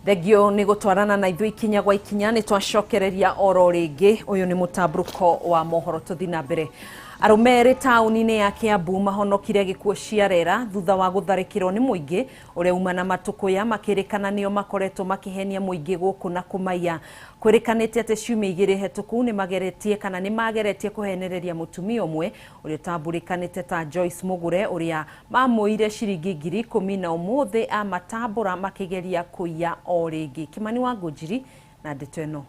Thengio nĩ gũtwarana na ithuĩ ikinya gwa ikinya nĩ twacokereria oro rĩngĩ. Ũyũ nĩ mũtambũrũko wa mohoro. Tũthiĩ na mbere. Arũme erĩ taũni-inĩ ya Kiambu mahonokire gĩkuũ cia rera thutha wa gũtharĩkĩrwo nĩ mũingĩ ũrĩa uma na matũkũya makĩrĩkana nĩo makoretwo makĩhenia mũingĩ gũkũ na kũmaiya. Kwĩrĩkanĩte atĩ ciumia igĩrĩ hetũku nĩmageretie kana nĩmageretie kũhenereria mũtumia ũmwe ũrĩa ũtambũrĩkanĩte ta Joyce Mũgure ũrĩa mamũire ciringi 10,000 na ũmũthĩ amatambũra makĩgeria kũiya o rĩngĩ. Kĩmani wa Ngũnjiri na ndeto ĩno.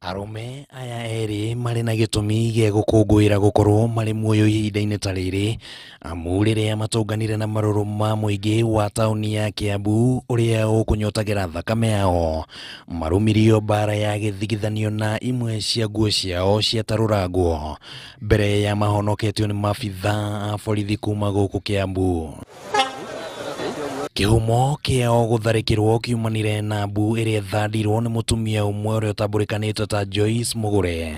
Arũme aya erĩ marĩ na gĩtũmi gĩa gũkũngũĩra gũkorwo marĩ muoyo ihinda-inĩ ta rĩrĩ, amu rĩrĩa matũnganire na marũrũ ma mũingĩ wa taũni ya Kiambu ũrĩa ũkũnyotagĩra thakame yao, marũmirio mbara ya gĩthigithanio na imwe cia nguo ciao ciatarũrangwo mbere ya mahonoketio nĩ maabitha a borithi kuma gũkũ Kiambu. Kĩhumo kĩao gũtharĩkĩrwo kiumanire na mbu ĩrĩa ĩthandirwo nĩ mũtumia ũmwe ũrĩa ũtambũrĩkanĩte ta Joyce Mũgure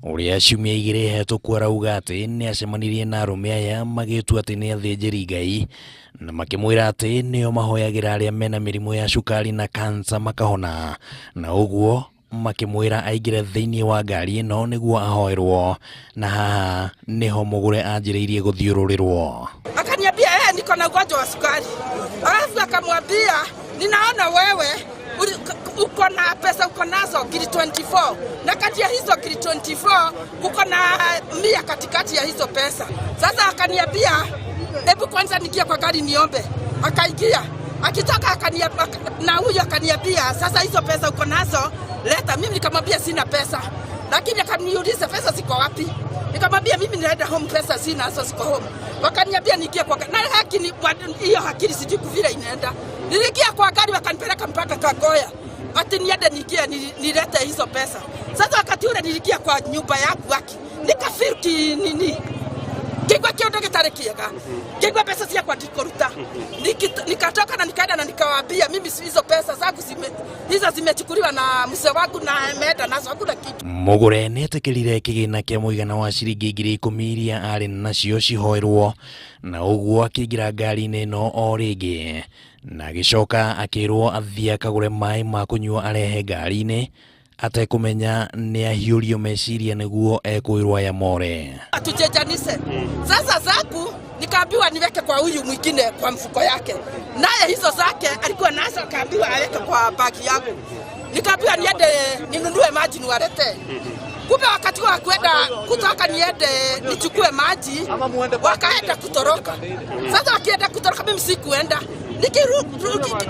ũrĩa ciumia igĩrĩ hetũku arauga atĩ nĩacemanirie na arũme aya magĩtua atĩ nĩ athĩnjĩri Ngai na makĩmwĩra atĩ nĩo mahoyagĩra arĩa mena mĩrimũ ya cukari na kansa makahona, na ũguo makĩmwĩra aingĩre thĩinĩ wa ngari ĩno nĩguo ahoerwo, na haha nĩho Mũgure anjĩrĩirie gũthiũrũrĩrwo. Akaniambia yeye niko na ugonjwa wa sukari, alafu akamwambia ninaona wewe uko na pesa uko nazo ngiri 24 na kati ya hizo ngiri 24 uko na 100 katikati ya hizo pesa. Sasa akaniambia hebu kwanza niingie kwa gari niombe. Akaingia, akitoka akaniambia, na huyo akaniambia sasa hizo pesa uko nazo leta. Mimi nikamwambia sina pesa, lakini akaniuliza pesa ziko wapi? Nikamwambia mimi ninaenda home, pesa sina, so siko home. Wakaniambia niingie kwa gari. Na haki ni hiyo hakili sijui vile inaenda. Niliingia kwa gari wakanipeleka mpaka Kagoya. Ati niende niingie nilete hizo pesa. Sasa wakati ule niliingia kwa nyumba yangu haki. Nikafeel ki nini? Kigwa kiondo gitari kiega. Kigwa pesa ciakwa ndikuruta. Nikatoka na nikaenda na nikawaambia mimi hizo pesa zangu hizo zimechukuliwa na mzee wangu na ameenda nazo, hakuna kitu. Mũgure nĩetĩkĩrire kĩgĩna kĩa mũigana wa ciringi 10,000 iria arĩ nacio cihoerwo, na ũguo akĩingĩra ngari-inĩ ĩno o rĩngĩ na agĩcoka akĩrwo athiĩ akagũre maĩ ma kũnyua arehe ngari-inĩ atekũmenya nĩ ahiũrio meciria nĩguo ekwĩrwo aya more. Atuchejanise. Sasa zangu nikaambiwa niweke kwa huyu mwingine kwa mfuko yake. Naye hizo zake alikuwa nazo akaambiwa aweke kwa bagi yangu. Nikaambiwa niende ninunue maji niwalete. Kumbe wakati wa kwenda kutoka niende nichukue maji wakaenda kutoroka. Sasa wakienda kutoroka mimi sikuenda.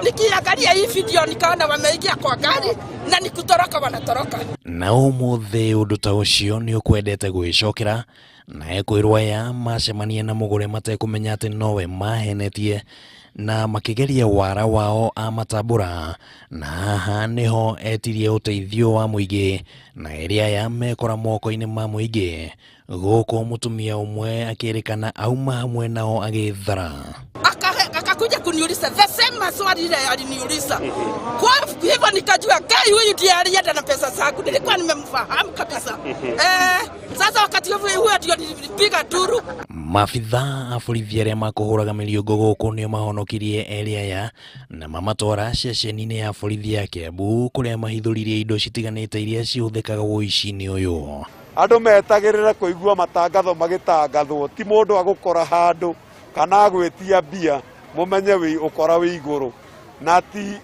Nikiangalia hii video nikaona wameingia kwa gari na nikutoroka wanatoroka. Na ũmũthĩ ũndũ ta ũcio nĩ ũkwendete gwĩcokera na ekwĩrwo aya macemania na Mũgure matekũmenya atĩ nowe mahenetie na makĩgeria wara wao amatambũra, na haha nĩho etirie ũteithio wa mũingĩ na erĩ aya mekora moko-inĩ ma mũingĩ gũkũ mũtumia ũmwe akĩrĩkana auma hamwe nao agĩthara. Akakuja kuniuliza the same maswali ile aliniuliza. Kwa hivyo nikajua kai huyu ndiye alienda na pesa zangu, nilikuwa nimemfahamu kabisa. Sasa wakati huo ndio nilipiga duru. Maabitha a borithi arĩa makũhũraga mĩriũngũ gũkũ nĩo mahonokirie erĩ aya na mamatwara ceceni-inĩ ya borithi ya Kiambu kũrĩa mahithũririe indo citiganĩte iria cihũthĩkaga ũici-inĩ ũyũ. Andũ metagĩrĩra kũigua matangatho magĩtangathwo, ti mũndũ agũkora handũ kana agwĩtia mbia mumenye wi ukora wi iguru, na ti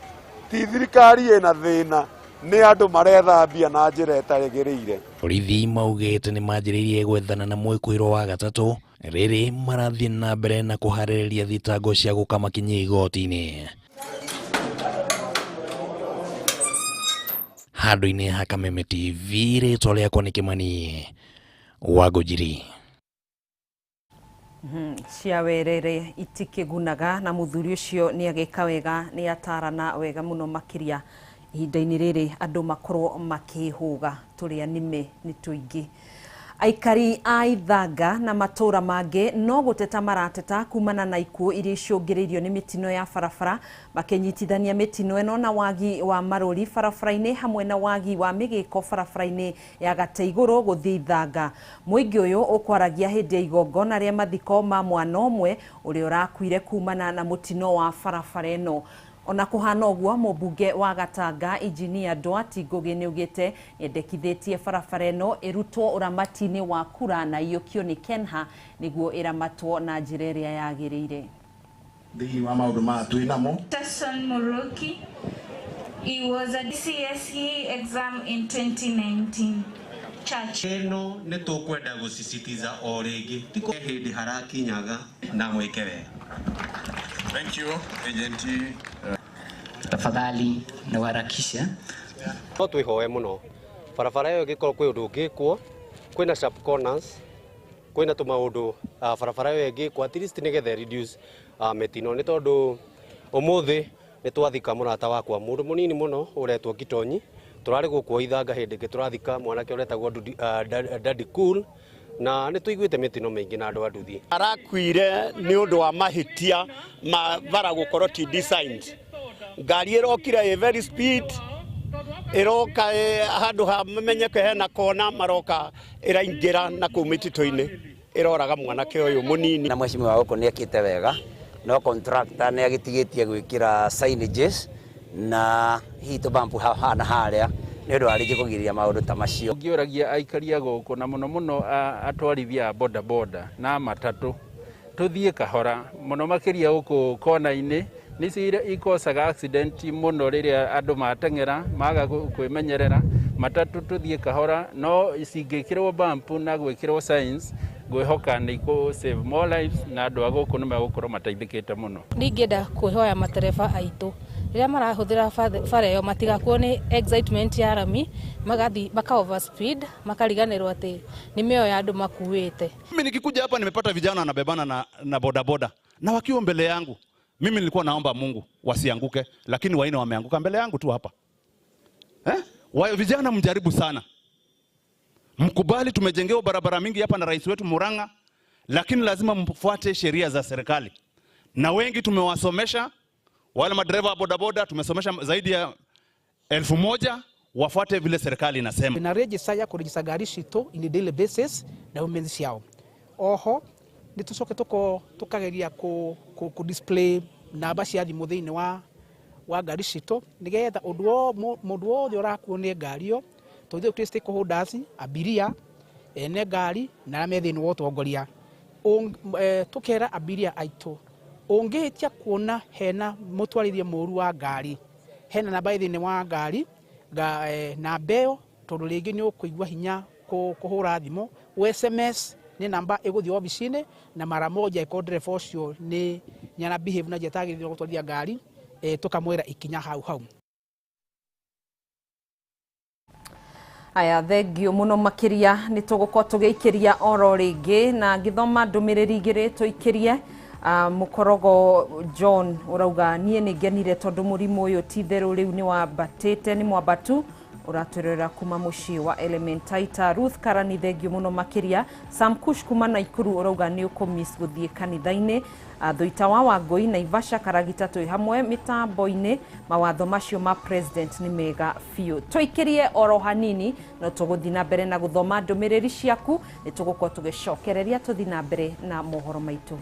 thirikari ina thina, ni andu maretha mbia na njira ĩtaragĩrĩire. Borithi maugĩte nĩ manjĩrĩirie gwethana na mwĩkũĩrwo wa gatatũ rĩrĩ marathiĩ na mbere na kũharĩrĩria thitango cia gũkamakinyia igoti-inĩ. Handũ-inĩ ha Kameme TV, rĩtwa rĩakwa nĩ Kĩmani wa Ngũnjiri. Cia werere itikĩgunaga na mũthuri ũcio nĩ agĩka wega, nĩ atarana wega mũno makĩria ihinda-inĩ rĩrĩ andũ makorwo makĩhũga tũrĩa nĩme nĩ tũingĩ. Aikari a Ithanga na matũra mangĩ no gũteta marateta kumana na ikuũ iria icũngĩrĩirio nĩ mĩtino ya barabara, makĩnyitithania mĩtino ĩno na wagi wa marũri barabara-inĩ hamwe na wagi wa mĩgĩko barabara-inĩ ya Gateigũrũ gũthiĩ Ithanga. Mũingĩ ũyũ ũkwaragia hĩndĩ ya igongona rĩa mathiko ma mwana ũmwe ũrĩa ũrakuire kumana na mũtino wa barabara ĩno. Ona kuhana ũguo, mũmbunge wa Gatanga Injinia Duarte Ngugi nĩaugĩte nĩendekithĩtie barabara ĩno ĩrutwo ũramati-inĩ wa kura na iyũkio nĩ KENHA nĩguo ĩramatwo na njĩra ĩrĩa yagĩrĩire. Thĩinĩ wa maũndũ maya twĩ namo. Tasson Muroki, he was a DCSE exam in 2019. Church. Ĩno nĩ tũkwenda gũsisitiza o rĩngĩ ti hĩndĩ harakinyaga na mwĩke wega. Thank you, agent. Tafadhali na uharakishe. No twihoe muno barabara ĩyo ĩngĩkorwo kwĩ ũndũ ũngĩkwo, kwĩna sharp corners, kwĩna tũmaũndũ barabara ĩyo ĩngĩkwo at least nĩgetha reduce mĩtino, nĩ tondũ ũmũthĩ nĩ twathika mũrata wakwa mũndũ mũnini mũno ũretwo Gitonyi, tũrarĩ gũkũ Ithanga hĩndĩ ĩngĩ tũrathika mwanake ũretagwo Daddy Cool, na nĩ tũiguĩte mĩtino mĩingĩ na andũ a nduthi. Arakuire nĩ ũndũ wa mahĩtia ma bara gũkorwo ti designed. Ngari ĩrokire ĩ very speed, ĩroka handũ ha menyeke hena kona, maroka ĩraingĩra na kũu mĩtitũ-inĩ ĩroraga mwanake ũyũ mũnini. Na mheshimiwa gũkũ nĩ ekĩte wega, no contractor nĩ agĩtigĩtie gwĩkĩra signages na hihi tũbampu haha na harĩa nĩ ũndũ wa rĩngĩ kũgirĩrĩria maũndũ ta macio. Ngĩũragia aikari a gũkũ na mũno mũno atwarithia a boda boda na matatũ tũthiĩ kahora mũno makĩria gũkũ kona-inĩ nĩcio ikosaga accident mũno rĩrĩa andũ mateng'era maga kwĩmenyerera. Matatũ tũthiĩ kahora, no cingĩkĩrwo bump na gwĩkĩrwo signs ngwĩhoka nĩ ikũ save more lives na andũ a gũkũ nĩ megũkorwo mateithĩkĩte mũno. Ningĩenda kwĩhoya matereba aitũ rĩrĩa marahũthĩra bara ĩyo matigakuo nĩ excitement ya rami, magathi maka overspeed makariganĩrwo atĩ nĩ mĩoyo ya andũ makuĩte. Mimi nikikuja hapa nimepata vijana wanabebana na bodaboda na wakiwa mbele yangu, mimi nilikuwa naomba Mungu wasianguke, lakini waine wameanguka mbele yangu tu hapa. Vijana mjaribu sana, mkubali tumejengewa barabara mingi hapa na rais wetu Murang'a, lakini lazima mfuate sheria za serikali. Na wengi tumewasomesha, wale madereva bodaboda tumesomesha zaidi ya 1000 wafuate vile serikali inasema. Na register ya kuregister gari citũ in a daily basis na women ciao. Oho nĩ tũcoke tũkageria ku display namba cia thimũ thĩinĩ wa ngari citũ nĩgetha mũndũ wothe ũrakuo nĩ ngari ĩyo, tondũ ithuĩ twĩ stakeholders, abiria ene ngari na arĩa me thĩinĩ wa ũtongoria, tũkera abiria aitũ ũngĩhĩtia kuona hena mũtwarithia mũru wa ngari, hena namba thĩinĩ wa ngari namba ĩyo, tondũ rĩngĩ nĩ ũkũigua hinya kũhũra thimũ, SMS nĩ namba ĩgũthiĩ obici-inĩ na mara moja ĩkorwo ndereba ũcio nĩ ara behave na njĩra ĩtagĩrĩire gũtwarithia ngari, tũkamwĩra ikinya hau hau. Aya, thengio muno makiria nĩ tũgũkorwo tũgĩikĩria oro rĩngĩ na ngĩthoma ndũmĩrĩri igĩrĩ tũikĩrie. Mũkorogo John ũrauga niĩ nĩ ngenire tondũ mũrimũ ũyũ ti therũ rĩu nĩ wambatĩte, nĩ mwambatu ũratwĩrorera kuma mũciĩ wa Elementaita. Ruth Karani thengio mũno makĩria. Sam Kush kuma Naikuru ũrauga nĩ ũkũmiss gũthiĩ kanitha-inĩ. Thuita wa Wangũi Naivasha Karagita twĩ hamwe mĩtambo-inĩ, mawatho macio ma president nĩ mega biũ. Tũikĩrie oro hanini no tũgũthiĩ na mbere na gũthoma ndũmĩrĩri ciaku, nĩ tũgũkorwo tũgĩcokereria tũthiĩ na mbere na mohoro maitũ.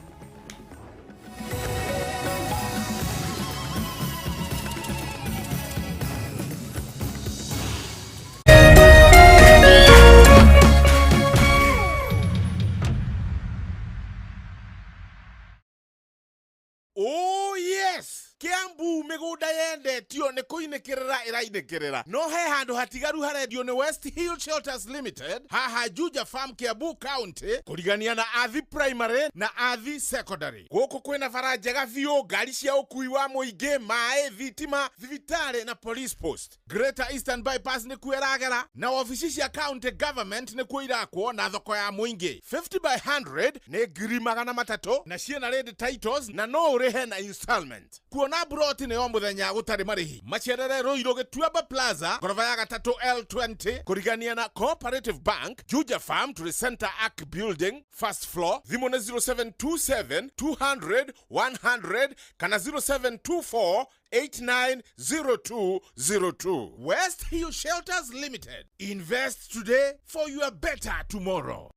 Oh yes, Kiambu mĩgũnda Mĩgũnda yendetio nĩ kũinĩkĩrĩra ĩrainĩkĩrĩra, no he handũ hatigaru harendio nĩ West Hill Shelters Limited haha Juja Farm, Kiambu County, kũrigania na Athi Primary na Athi Secondary. Gũkũ kwĩna bara njega biũ, ngari cia ũkui wa mũingĩ, maĩ, thitima, thibitarĩ na police post. Greater Eastern Bypass nĩkuo ĩragera, na wabici cia county government nĩkuo irakwo, na thoko ya mũingĩ. 50 by 100 nĩ 300,000 na ciĩna ready titles na no ũrĩhe na installment. Kuona broti nĩ o mũthenya gũtarĩ marĩhi. Macerere Ruiru Gĩtuamba Plaza, ngoroba ya gatatũ L20, kũrigania na Cooperative Bank, Juja Farm to the Center Arc Building, first floor. Thimũ nĩ 0727 200 100 kana 0724 890202. West Hill Shelters Limited. Invest today for your better tomorrow.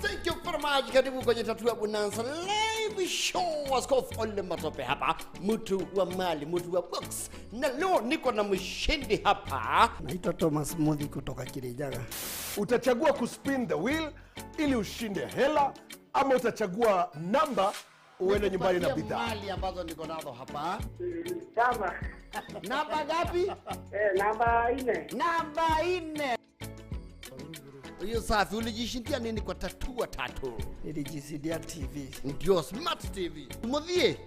Thank you very much. Karibu kwenye Tatua Bonanza Live Show. Askofu Ole Matope hapa, mtu wa mali, mtu wa box. Na leo niko na mshindi hapa. Naitwa Thomas Muthi kutoka Kirinyaga. Utachagua kuspin the wheel ili ushinde hela, ama utachagua namba uende nyumbani na Nikupatie bidhaa. Mali ambazo niko nazo hapa. Kama. Namba ngapi? Namba 4. Namba 4. Hiyo safi. Ulijishindia nini kwa Tatua Tatu? Nilijishindia TV. Ndio smart TV. Muthie,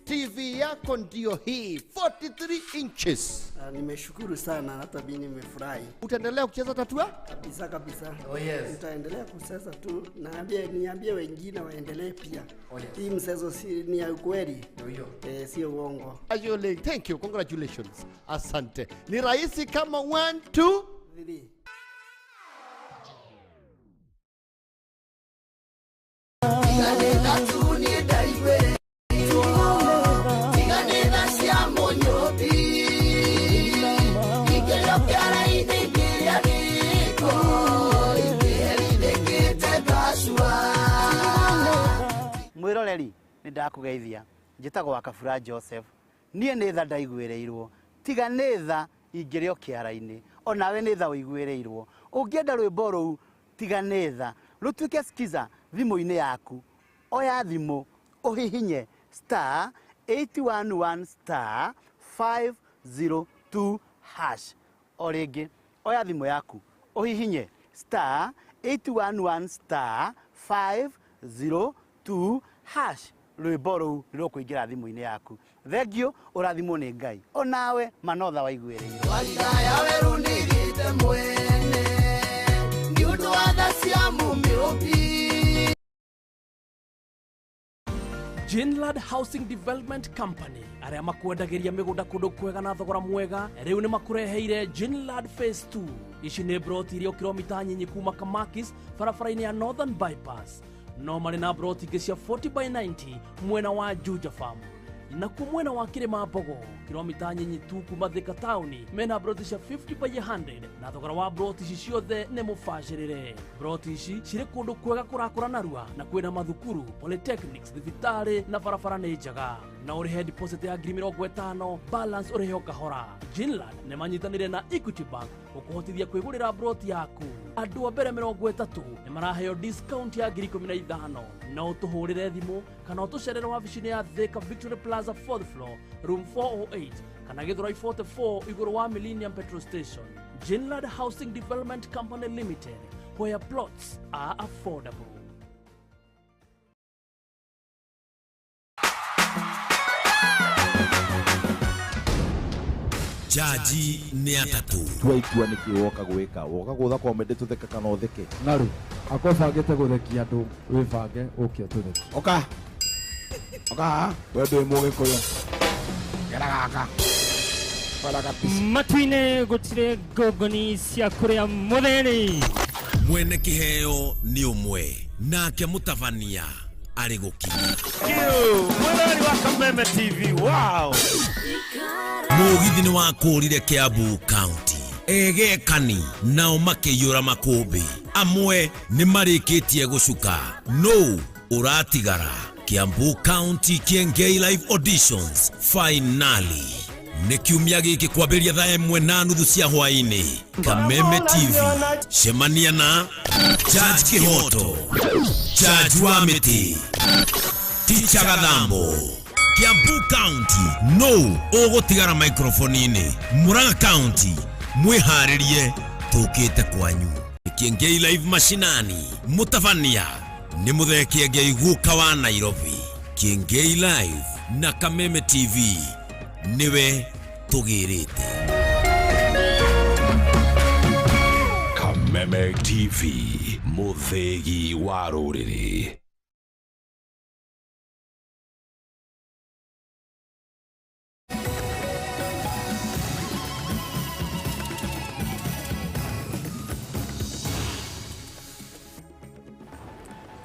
TV yako ndio hii 43 inches. Nimeshukuru sana, hata mimi nimefurahi. Utaendelea kucheza Tatua? Kabisa kabisa. Oh, yes. Nitaendelea kucheza tu, naambie niambie wengine waendelee pia. Oh, yes. Hii mchezo si ni ya ukweli. Ndio. Sio uongo. Ajole, thank you, congratulations. Asante. Ni rahisi kama 1 2 3. Mwiroreri nĩ ndakũgeithia, njĩtagwo wa Kabura Joseph. Niĩ nĩ tha ndaiguĩrĩirwo, tiga nĩ tha ingĩrĩ o kĩara-inĩ, onawe nĩ tha ũiguĩrĩirwo. Ũngĩenda rwĩmbo rũu tiga nĩ tha rũtuĩke skiza thimũ-inĩ yaku, oya thimũ ũhihinye star 811 star 502 hash. O rĩngĩ oya thimũ yaku ũhihinye star 811 star 502 hash, rwĩmbo rũu nĩ rũkũingĩra thimũ-inĩ yaku. Thengio, ũrathimwo nĩ Ngai, onawe manotha waiguĩrĩirwo. Warigaya weru nĩgĩte mwene nĩ ũndũ wa tha cia Mũmĩũmbi. Jinlad Housing Development Company arĩa makwendagĩria mĩgũnda kũndũ kwega na thogora mwega rĩu nĩ makũreheire Jinlad Phase 2. Ici nĩ broti iria kilomita nyinyi kuma Kamakis barabara-inĩ ya Northern Bypass. No marĩ na broti ingĩ cia 40 by 90 mwena wa Juja Farm. Nakuo mwena wa Kĩrĩma Mbogo kilomita nyinyi tu kuma Thika taũni mena broti cia 50 by 100 na thogora wa broti ici ciothe nĩ mũbacĩrĩre. Broti ici cirĩ kũndũ kwega kũrakũra narua na kwĩna mathukuru, polytechnics, thibitarĩ na barabara nĩ njega. Na ũrĩhe deposit ya 50,000, balance ũrĩhe o kahora. Jinland nĩ manyitanĩire na Equity Bank gũkũhotithia kwĩgũrĩra broti yaku. Andũ a mbere 30 nĩ maraheo discount ya 15,000. No ũtũhũrĩre thimũ kana ũtũcerere wabici-inĩ ya Thika Victory Plaza 4th floor room 408 kana Githurai 44 igũrũ wa Millennium Petrol Station. Jinland Housing Development Company Limited, where plots are affordable. Jaji nĩ atatũ. Tua itua nĩkĩ woka gwĩka, woka gũtha comedy tũtheke kana ũtheke. Naru akorwo bangĩte gũthekia andũ wĩbange ũke ũtũthekie. Oka oka haha, we ndũĩ mũgĩkũyũ, gera gaka bara kabisa. Matu-inĩ gũtirĩ ngongoni cia kũrĩa mũtheri. Mwene kĩheo nĩ ũmwe nake mũtabania arĩ gũkinya. Mwĩrori wa Kameme TV, wow. Mũgithi nĩ wakũrire Kiambu County. Egekani nao makĩiyũra makũmbĩ, amwe nĩ marĩkĩtie gũcuka, no ũratigara. Kiambu County Kiengei Live Auditions finally nĩ kiumia gĩkĩ kwambĩrĩria thaa 1:30 cia hwaĩ-inĩ. Kameme TV, cemania na Judge Kĩhoto, Judge wa mĩtĩ, Ticha Gathambo. Kiambu County no ũgũtigara microphone-inĩ. Murang'a County mwĩharĩrie tũkĩte kwanyu. Kiengei Live mashinani mũtabania nĩ Mũthee Kiengei guka wa Nairobi. Kiengei Live na Kameme TV nĩwe tũgĩrĩte. Kameme TV, mũthĩgi wa rũrĩrĩ.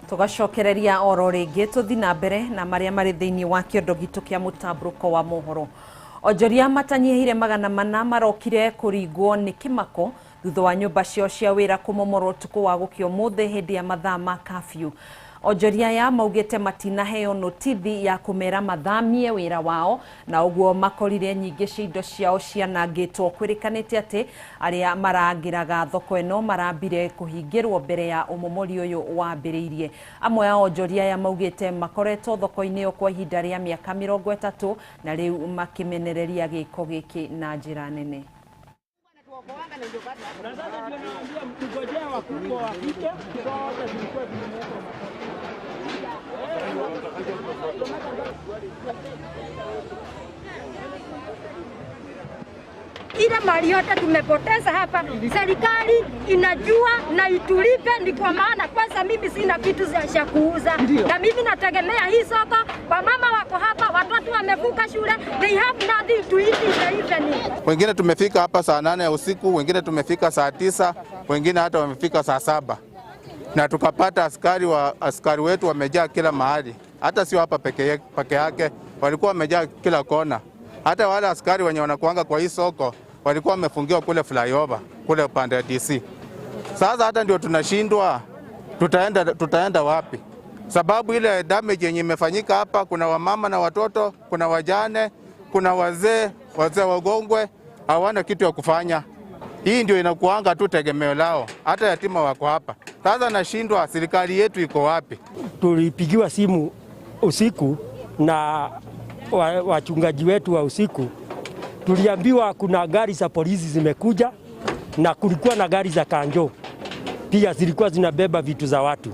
Tugacokereria oro rĩngĩ tũthi na mbere na marĩa marĩ thĩinĩ wa kĩondo gitũ kĩa mũtambũrũko wa mohoro. Onjoria matanyihĩire 400 marokire kũringwo nĩ kĩmako thutha wa nyũmba ciao cia wĩra kũmomorwo ũtukũ wa gũkĩa ũmũthĩ hĩndĩ ya mathaa ma kafyu. Onjoria aya maugĩte matinaheo notithi ya kũmera mathamie wĩra wao na ũguo makorire nyingĩ cia indo ciao cianangĩtwo. Kwĩrĩkanĩte atĩ arĩa marangĩraga thoko ĩno marambire kũhingĩrwo mbere ya ũmomori ũyũ wambĩrĩirie. Amwe a onjoria aya maugĩte makoretwo thoko-inĩ ĩyo kwa ihinda rĩa mĩaka 30 na rĩu makĩmenereria gĩko gĩkĩ na njĩra nene. Ile mali yote tumepoteza hapa, serikali inajua na itulipe. Ni kwa maana kwanza mimi sina vitu za kuuza na mimi nategemea hii soko. Wamama wako hapa, watoto wamevuka shule, they have nothing to eat in the evening. Wengine tumefika hapa saa 8 ya usiku, wengine tumefika saa 9, wengine hata wamefika saa 7. Na tukapata askari wetu wamejaa kila mahali. Hata sio hapa peke yake, walikuwa wamejaa kila kona. Hata wale askari wenye wanakuanga kwa hii soko walikuwa wamefungiwa kule flyover, kule upande wa DC. Sasa hata ndio tunashindwa tutaenda wapi? Sababu ile damage yenye imefanyika hapa, kuna wamama na watoto, kuna wajane, kuna wazee wagongwe, hawana kitu ya kufanya. Hii ndio inakuanga tu tegemeo lao. Hata yatima wako hapa. Sasa nashindwa serikali yetu iko wapi? Tulipigiwa simu usiku na wachungaji wetu wa usiku. Tuliambiwa kuna gari za polisi zimekuja na kulikuwa na gari za kanjo pia zilikuwa zinabeba vitu za watu.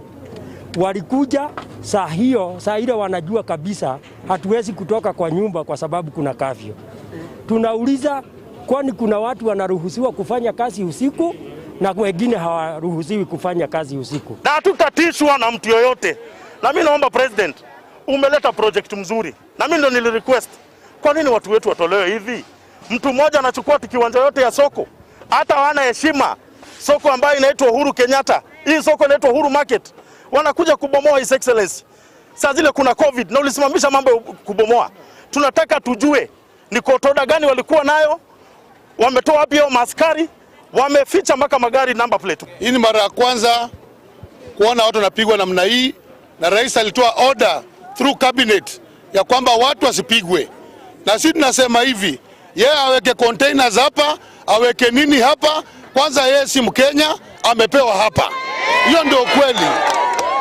Walikuja saa hiyo, saa ile wanajua kabisa hatuwezi kutoka kwa nyumba kwa sababu kuna kafyu. Tunauliza, kwani kuna watu wanaruhusiwa kufanya kazi usiku na wengine hawaruhusiwi kufanya kazi usiku? Na hatutatishwa na mtu yoyote. Na mimi naomba president, umeleta project mzuri. Na mimi ndo nilirequest, kwa nini watu wetu watolewe hivi? Mtu mmoja anachukua kiwanja yote ya soko, hata hawana heshima. Soko ambayo inaitwa Uhuru Kenyatta, hii soko inaitwa Uhuru Market, wanakuja kubomoa His Excellency. Saa zile kuna COVID na ulisimamisha mambo ya kubomoa. Tunataka tujue ni kotoda gani walikuwa nayo, wametoa wapi hao maaskari, wameficha mpaka magari number plate. Hii ni mara ya kwanza kuona watu wanapigwa namna hii, na rais alitoa order through cabinet ya kwamba watu wasipigwe. Na sisi tunasema hivi, yeye aweke containers hapa, aweke nini hapa, kwanza yeye si Mkenya, amepewa hapa. Hiyo ndio kweli.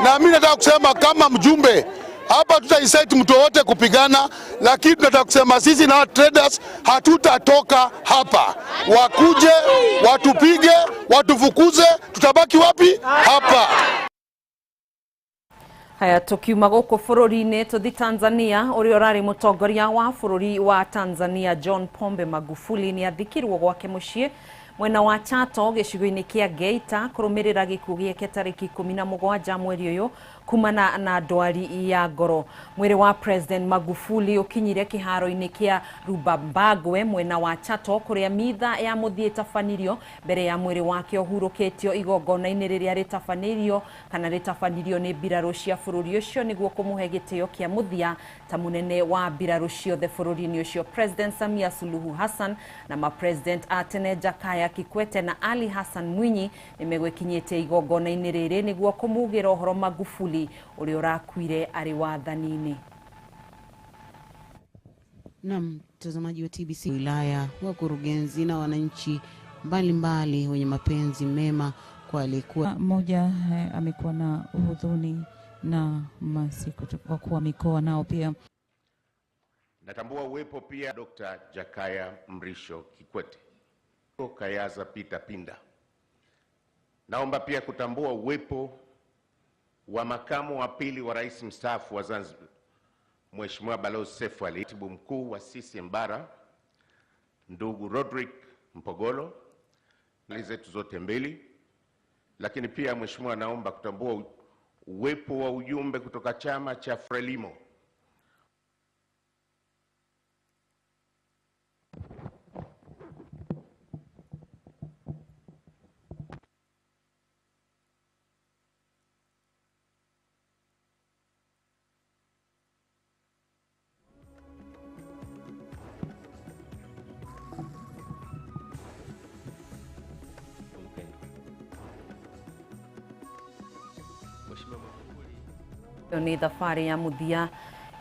Na mimi nataka kusema kama mjumbe hapa, tutaincite mtu wote kupigana, lakini tunataka kusema sisi na traders hatutatoka hapa. Wakuje, watupige, watufukuze, tutabaki wapi? Hapa. Haya, tukiuma gũkũ bũrũri-inĩ tũthi Tanzania. Ũrĩa ũrarĩ mũtongoria wa bũrũri wa Tanzania John Pombe Magufuli nĩ athikirwo gwake mũciĩ mwena wa Chato gĩcigo-inĩ kĩa Geita kũrũmĩrĩra gĩkuũ gĩake tarĩki 17 mweri ũyũ kumana na ndwari ya ngoro. Mwĩrĩ wa President Magufuli ũkinyire kĩharo-inĩ kĩa Rubambagwe mwena wa Chato kũrĩa mitha ya mũthiĩ ĩtabanirio mbere ya mwĩrĩ wake ũhurũkĩtio igongona-inĩ rĩrĩa rĩtabanĩirio kana rĩtabanirio nĩ mbirarũ cia bũrũri ũcio nĩguo kũmũhe gĩtĩo kĩa mũthia ta mũnene wa mbirarũ ciothe bũrũri-inĩ ũcio. President Samia Suluhu Hassan na ma-president a tene Jakaya Kikwete na Ali Hassan Mwinyi nĩmegwĩkinyĩte igongona-inĩ rĩrĩ nĩguo kũmugĩra ũhoro Magufuli ũrĩa ũrakuire arĩ wathani-inĩ. Na mtazamaji wa TBC, wilaya, wakurugenzi na wananchi mbalimbali wenye mapenzi mema kwa aliyekuwa mmoja amekuwa na huzuni Na Masiko, wakuu wa mikoa nao pia. Natambua uwepo pia Dr. Jakaya Mrisho Kikwete, Kayaza Peter Pinda. Naomba pia kutambua uwepo wa makamu wa pili wa rais mstaafu wa Zanzibar, Mheshimiwa Balozi Seif Ali, katibu mkuu wa CCM Bara, ndugu Rodrick Mpogolo, na zetu zote mbili. Lakini pia Mheshimiwa, naomba kutambua uwepo wa ujumbe kutoka chama cha Frelimo. Nĩ thabarĩ ya mũthia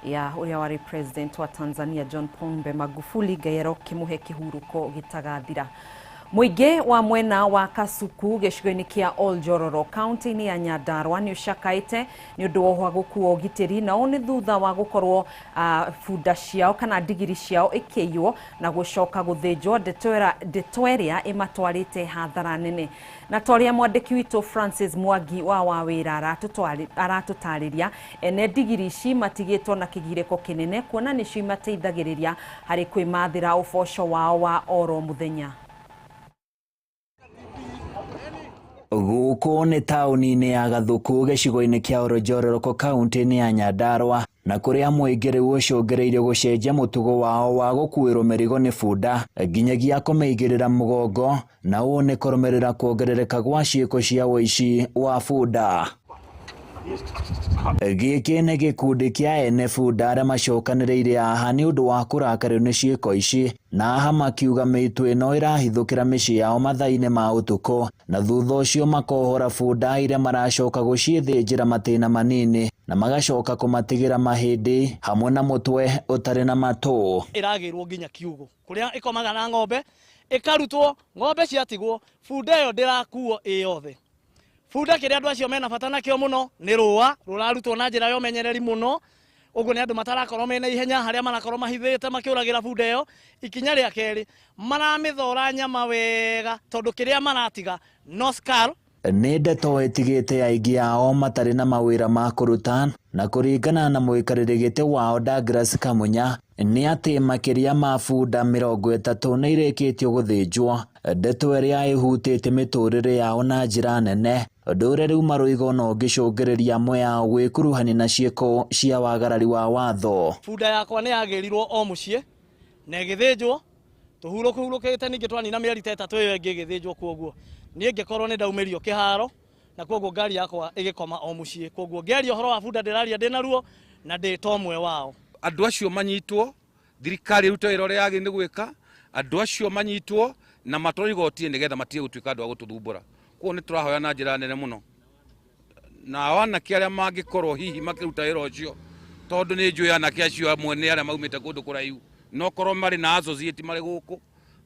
ya ũrĩa warĩ president wa Tanzania John Pombe Magufuli, Ngai arokĩmũhe kĩhurũko gĩtagathira. Mũingĩ wa mwena wa Kasuku gĩcigo-inĩ kĩa Oljororo kaunti-inĩ ya Nyandarua nĩ ũcakaĩte nĩ ũndũ wa ũhagũku wa ũgitĩri, na ũũ nĩ thutha wa gũkorwo bunda ciao kana ndigiri ciao ĩkĩiywo na gũcoka gũthĩnjwo, ndeto ĩrĩa ĩmatwarĩte hathara nene. Na ta ũrĩa mwandĩki witũ Francis Mwangi wa Wawĩra aratũtarĩria, ene ndigiri ici matigĩtwo na kĩgirĩko kĩnene kuona nĩcio imateithagĩrĩria harĩ kwĩmathĩra ũboco wao wa oro mũthenya. Gũkũ nĩ taũni-inĩ ya Gathuku gĩcigo-inĩ kĩa Oronjororoko kaunti-inĩ ya Nyandarua, na kũrĩa mũingĩ rĩu ũcũngĩrĩirio gũcenjia mũtugo wao wa gũkuĩrwo mĩrigo nĩ bunda nginyagia kũmĩigĩrĩra mũgongo, na ũũ nĩ kũrũmĩrĩra kuongerereka gwa ciĩko cia ũici wa bunda. Gĩkĩ nĩ gĩkundi kĩa ene bunda arĩa macokanĩrĩire haha nĩ ũndũ wa kũrakario nĩ ciĩko ici, na haha makiuga mĩitũ ĩno ĩrahithũkĩra mĩciĩ yao mathaa-inĩ ma ũtukũ, na thutha ũcio makohora bunda iria maracoka gũciĩthĩnjĩra matĩna manini na magacoka kũmatigĩra mahĩndĩ hamwe na mũtwe ũtarĩ na matũ. Ĩragĩrwo nginya kiugũ kũrĩa ĩkomaga na ng'ombe, ĩkarutwo ng'ombe ciatigwo, bunda ĩyo ndĩrakuo ĩ yothe. Bunda kĩrĩa andũ acio mena bata nakĩo mũno nĩ rũa rũrarutwo na njĩra ya ũmenyereri mũno, ũguo nĩ andũ matarakorwo mena ihenya harĩa marakorwo mahithĩte makĩũragĩra bunda ĩyo. Ikinya rĩa kerĩ, maramĩthora nyama wega tondũ kĩrĩa maratiga no skull. Nĩ ndeto ĩtigĩte aingĩ ao matarĩ na mawĩra ma kũruta, na kũringana na mũikarĩri gĩtĩ wao Douglas Kamunya nĩ atĩ makĩria ma bunda 30 nĩ irĩkĩtio gũthĩnjwo, ndeto ĩrĩa ĩhutĩtie mĩtũrĩre yao na njĩra nene, ũndũ ũrĩa rĩu maroiga no ũngĩcũngĩrĩria amwe ao gwĩkuruhania na ciĩko cia wagarari wa watho. Bunda yakwa nĩ yagĩrirwo o mũciĩ na ĩgĩthĩnjwo, tũhurũkĩte ningĩ twanina mĩeri ta 3 ĩyo ĩngĩ ĩgĩthĩnjwo, kwoguo niĩ ngĩkorwo nĩ ndaumĩrio kĩharo na kwoguo ngari yakwa ĩgĩkoma o mũciĩ. Kwoguo ngĩaria ũhoro wa bunda ndĩraria ndĩna ruo na ndĩ ta ũmwe wao. Andũ acio manyitwo, thirikari ĩrute wĩra ũrĩa yagĩrĩire nĩ gwĩka, andũ acio manyitwo na matwarwo igoti-inĩ nĩgetha matige gũtuĩka andũ a gũtũthumbũra. Koguo nĩ tũrahoya na njĩra nene mũno na anake arĩa mangĩkorwo hihi makĩruta wĩra ũcio, tondũ nĩ njũĩ anake acio amwe nĩ arĩa maumĩte kũndũ kũraihu, no korwo marĩ na associate marĩ gũkũ,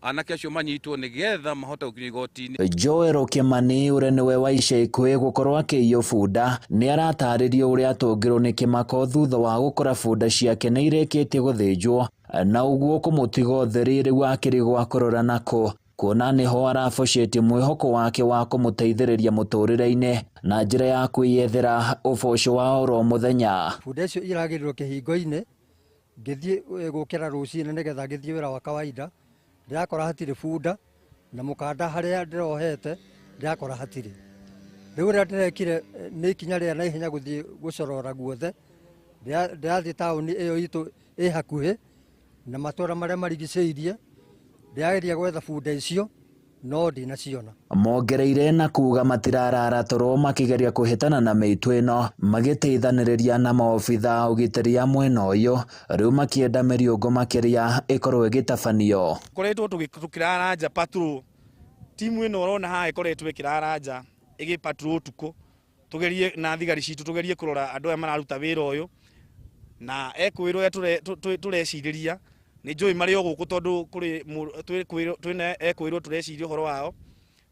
anake acio manyitwo nĩgetha mahote gũkinya igoti-inĩ. Joel Kimani ũrĩa nĩwe wa ica ikuhĩ gũkorwo akĩiywo bunda nĩ aratarĩrio ũrĩa atũngirwo nĩ kĩmako thutha wa gũkora bunda ciake nĩ irĩkĩtie gũthĩnjwo, na ũguo kũmũtiga ũtheri rĩu akĩrĩ gwa kũrora nako, kuona nĩho arabocetie mwĩhoko wake wa kũmũteithĩrĩria mũtũrĩre-inĩ na njĩra ya kwĩyethera ũboco wa oro mũthenya. Bunda icio iragĩrĩrwo kĩhingo-inĩ, ngĩthiĩ gũkĩra rũcinĩ nĩgetha ngĩthiĩ wĩra wa kawaida, ndĩrakora hatirĩ bunda na mũkanda harĩa ndĩrohete ndĩrakora hatirĩ. Rĩu ũrĩa ndĩrekire nĩ ikinya rĩa naihenya gũthiĩ gũcorora guothe, ndĩrathiĩ taũni ĩyo itũ ĩ hakuhĩ na matũra marĩa marigicĩirie, ndĩrageria gwetha bunda icio no ndinaciona. Mongereire na kuga matirarara toro makĩgeria kũhĩtana na mĩitũ ĩno, magĩteithanĩrĩria na maobitha a ũgitĩri a mwena ũyũ, rĩu makĩenda mĩriũngũ makĩria ĩkorwo ĩgĩtabanio. Koretwo tũkĩrara nja patrol, timu ĩno ũrona haha ĩkoretwo ĩkĩrara nja ĩgĩ patrol ũtukũ, tũgerie na thigari citũ tũgerie kũrora andũ aya mararuta wĩra ũyũ, na ekwĩrwo tũrecirĩria nĩ njũĩ marĩ o gũkũ tondũ kũrĩ twĩna ekwĩrwo tũreciria ũhoro wao,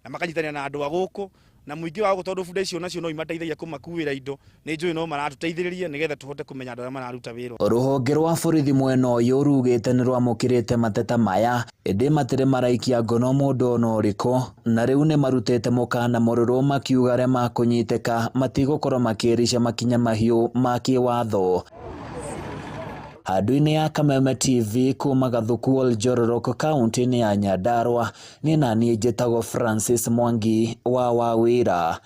na makanyitanĩra na andũ a gũkũ Na mũingĩ wa gũkũ tondũ bunda icio nacio no imateithagia kũmakuĩra indo, nĩ njũĩ no maratũteithĩrĩria nĩgetha tũhote kũmenya andũ arĩa mararuta wĩra. Rũhonge rwa borithi mwena ũyũ rugĩte nĩ rwamũkĩrĩte mateta maya ĩndĩ matirĩ maraikia ngono mũndũ ona ũrĩkũ, na rĩu nĩ marutĩte mũkana mũrũrũ makiuga arĩa makũnyitĩka matigũkorwo makĩrica makinya mahiũ ma kĩwatho. Handũ-inĩ ya Kameme TV kuma Gathuku Oljororok kaunti-inĩ ya Nyandarua, niĩ na niĩ njĩtagwo Francis Mwangi wa Wawĩra.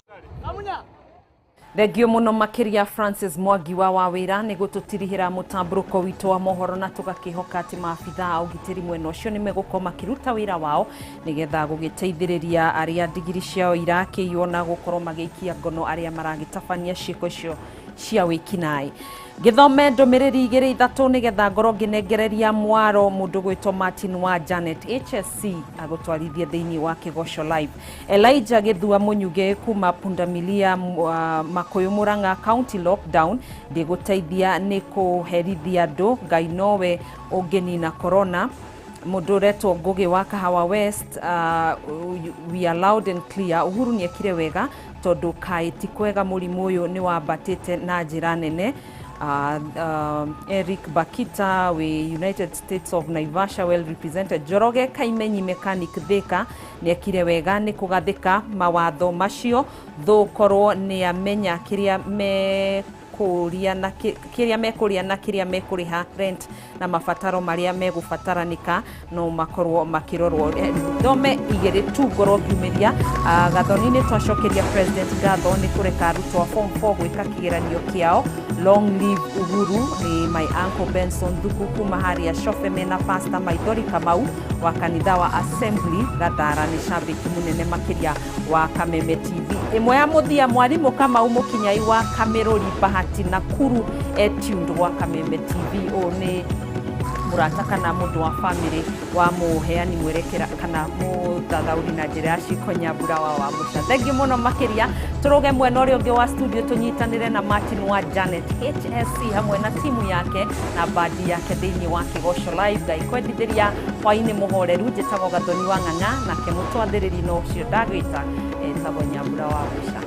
Thengio muno makiria Francis Mwangi wa Wawĩra nĩ gũtũtirihĩra mũtambũrũko witũ wa mohoro, na tũgakĩhoka atĩ maabitha a ũgitĩri mwena ũcio nĩ megũkorwo makĩruta wĩra wao nĩgetha gũgĩteithĩrĩria arĩa ndigiri ciao irakĩiywo na gũkorwo magĩikia ngono arĩa maragĩtabania ciĩko icio cia wĩkinaĩ. Ngĩthome ndũmĩrĩri igĩrĩ ithatũ nĩgetha ngorwo ngĩnengereria mwaro mũndũ gwĩtwo Martin wa Janet HSC agũtwarithie thĩinĩ wa Kĩgoco Live. Elijah Gĩthua Mũnyuge kuma Pundamilia Makũyũ Murang'a County lockdown ndĩgũteithia nĩ kũherithia andũ, Ngai nowe ũngĩnina corona. Mũndũ ũretwo Ngũgĩ wa Kahawa West, we are loud and clear, Uhuru nĩekire wega tondũ kaĩ ti kwega mũrimũ ũyũ nĩ wambatĩte na njĩra nene. Eric Bakita we United States of Naivasha well represented. Njoroge Kaimenyi mechanic Thika nĩekire wega nĩ kũgathĩka mawatho macio thũ korwo nĩ amenya kĩrĩa mekũria na kĩrĩa mekũrĩa na kĩrĩa mekũrĩha rent na mabataro marĩa megũbataranĩka no makorwo makĩrorwo. Thome igĩrĩ tu ngorwo ngiumĩria. Gathoni nĩ twacokeria President ngatho nĩ kũreka arutwo a form 4 gwĩka kĩgeranio kĩao. Long live Uhuru. Nĩ my uncle Benson Thuku kuma harĩa Shofe mena Pastor Maithori Kamau wa kanitha wa Assembly Gathara, nĩ shabiki mũnene makĩria wa Kameme TV. Ĩmwe ya mũthia, mwarimũ Kamau Mũkinyai wa Kamerũri Bahati Nakuru etuned gwa Kameme TV. Ũyũ nĩ mũrata kana mũndũ wa family wa mũheani mwerekera kana mũthathaũri na njĩra ya ciko Nyambura wa Wamũca. Thengiũ mũno makĩria. Tũrũge mwena ũrĩa ũngĩ wa studio tũnyitanĩre na Martin wa Janet HSC hamwe na timu yake na bandi yake thĩinĩ wa Kĩgoco Live. Ngai kwendithĩria hwainĩ mũhoreru. Njĩtagwo Gathoni wa Ng'ang'a, nake mũtwathĩrĩri no ũcio ndagwĩta etagwo Nyambura wa Mũca.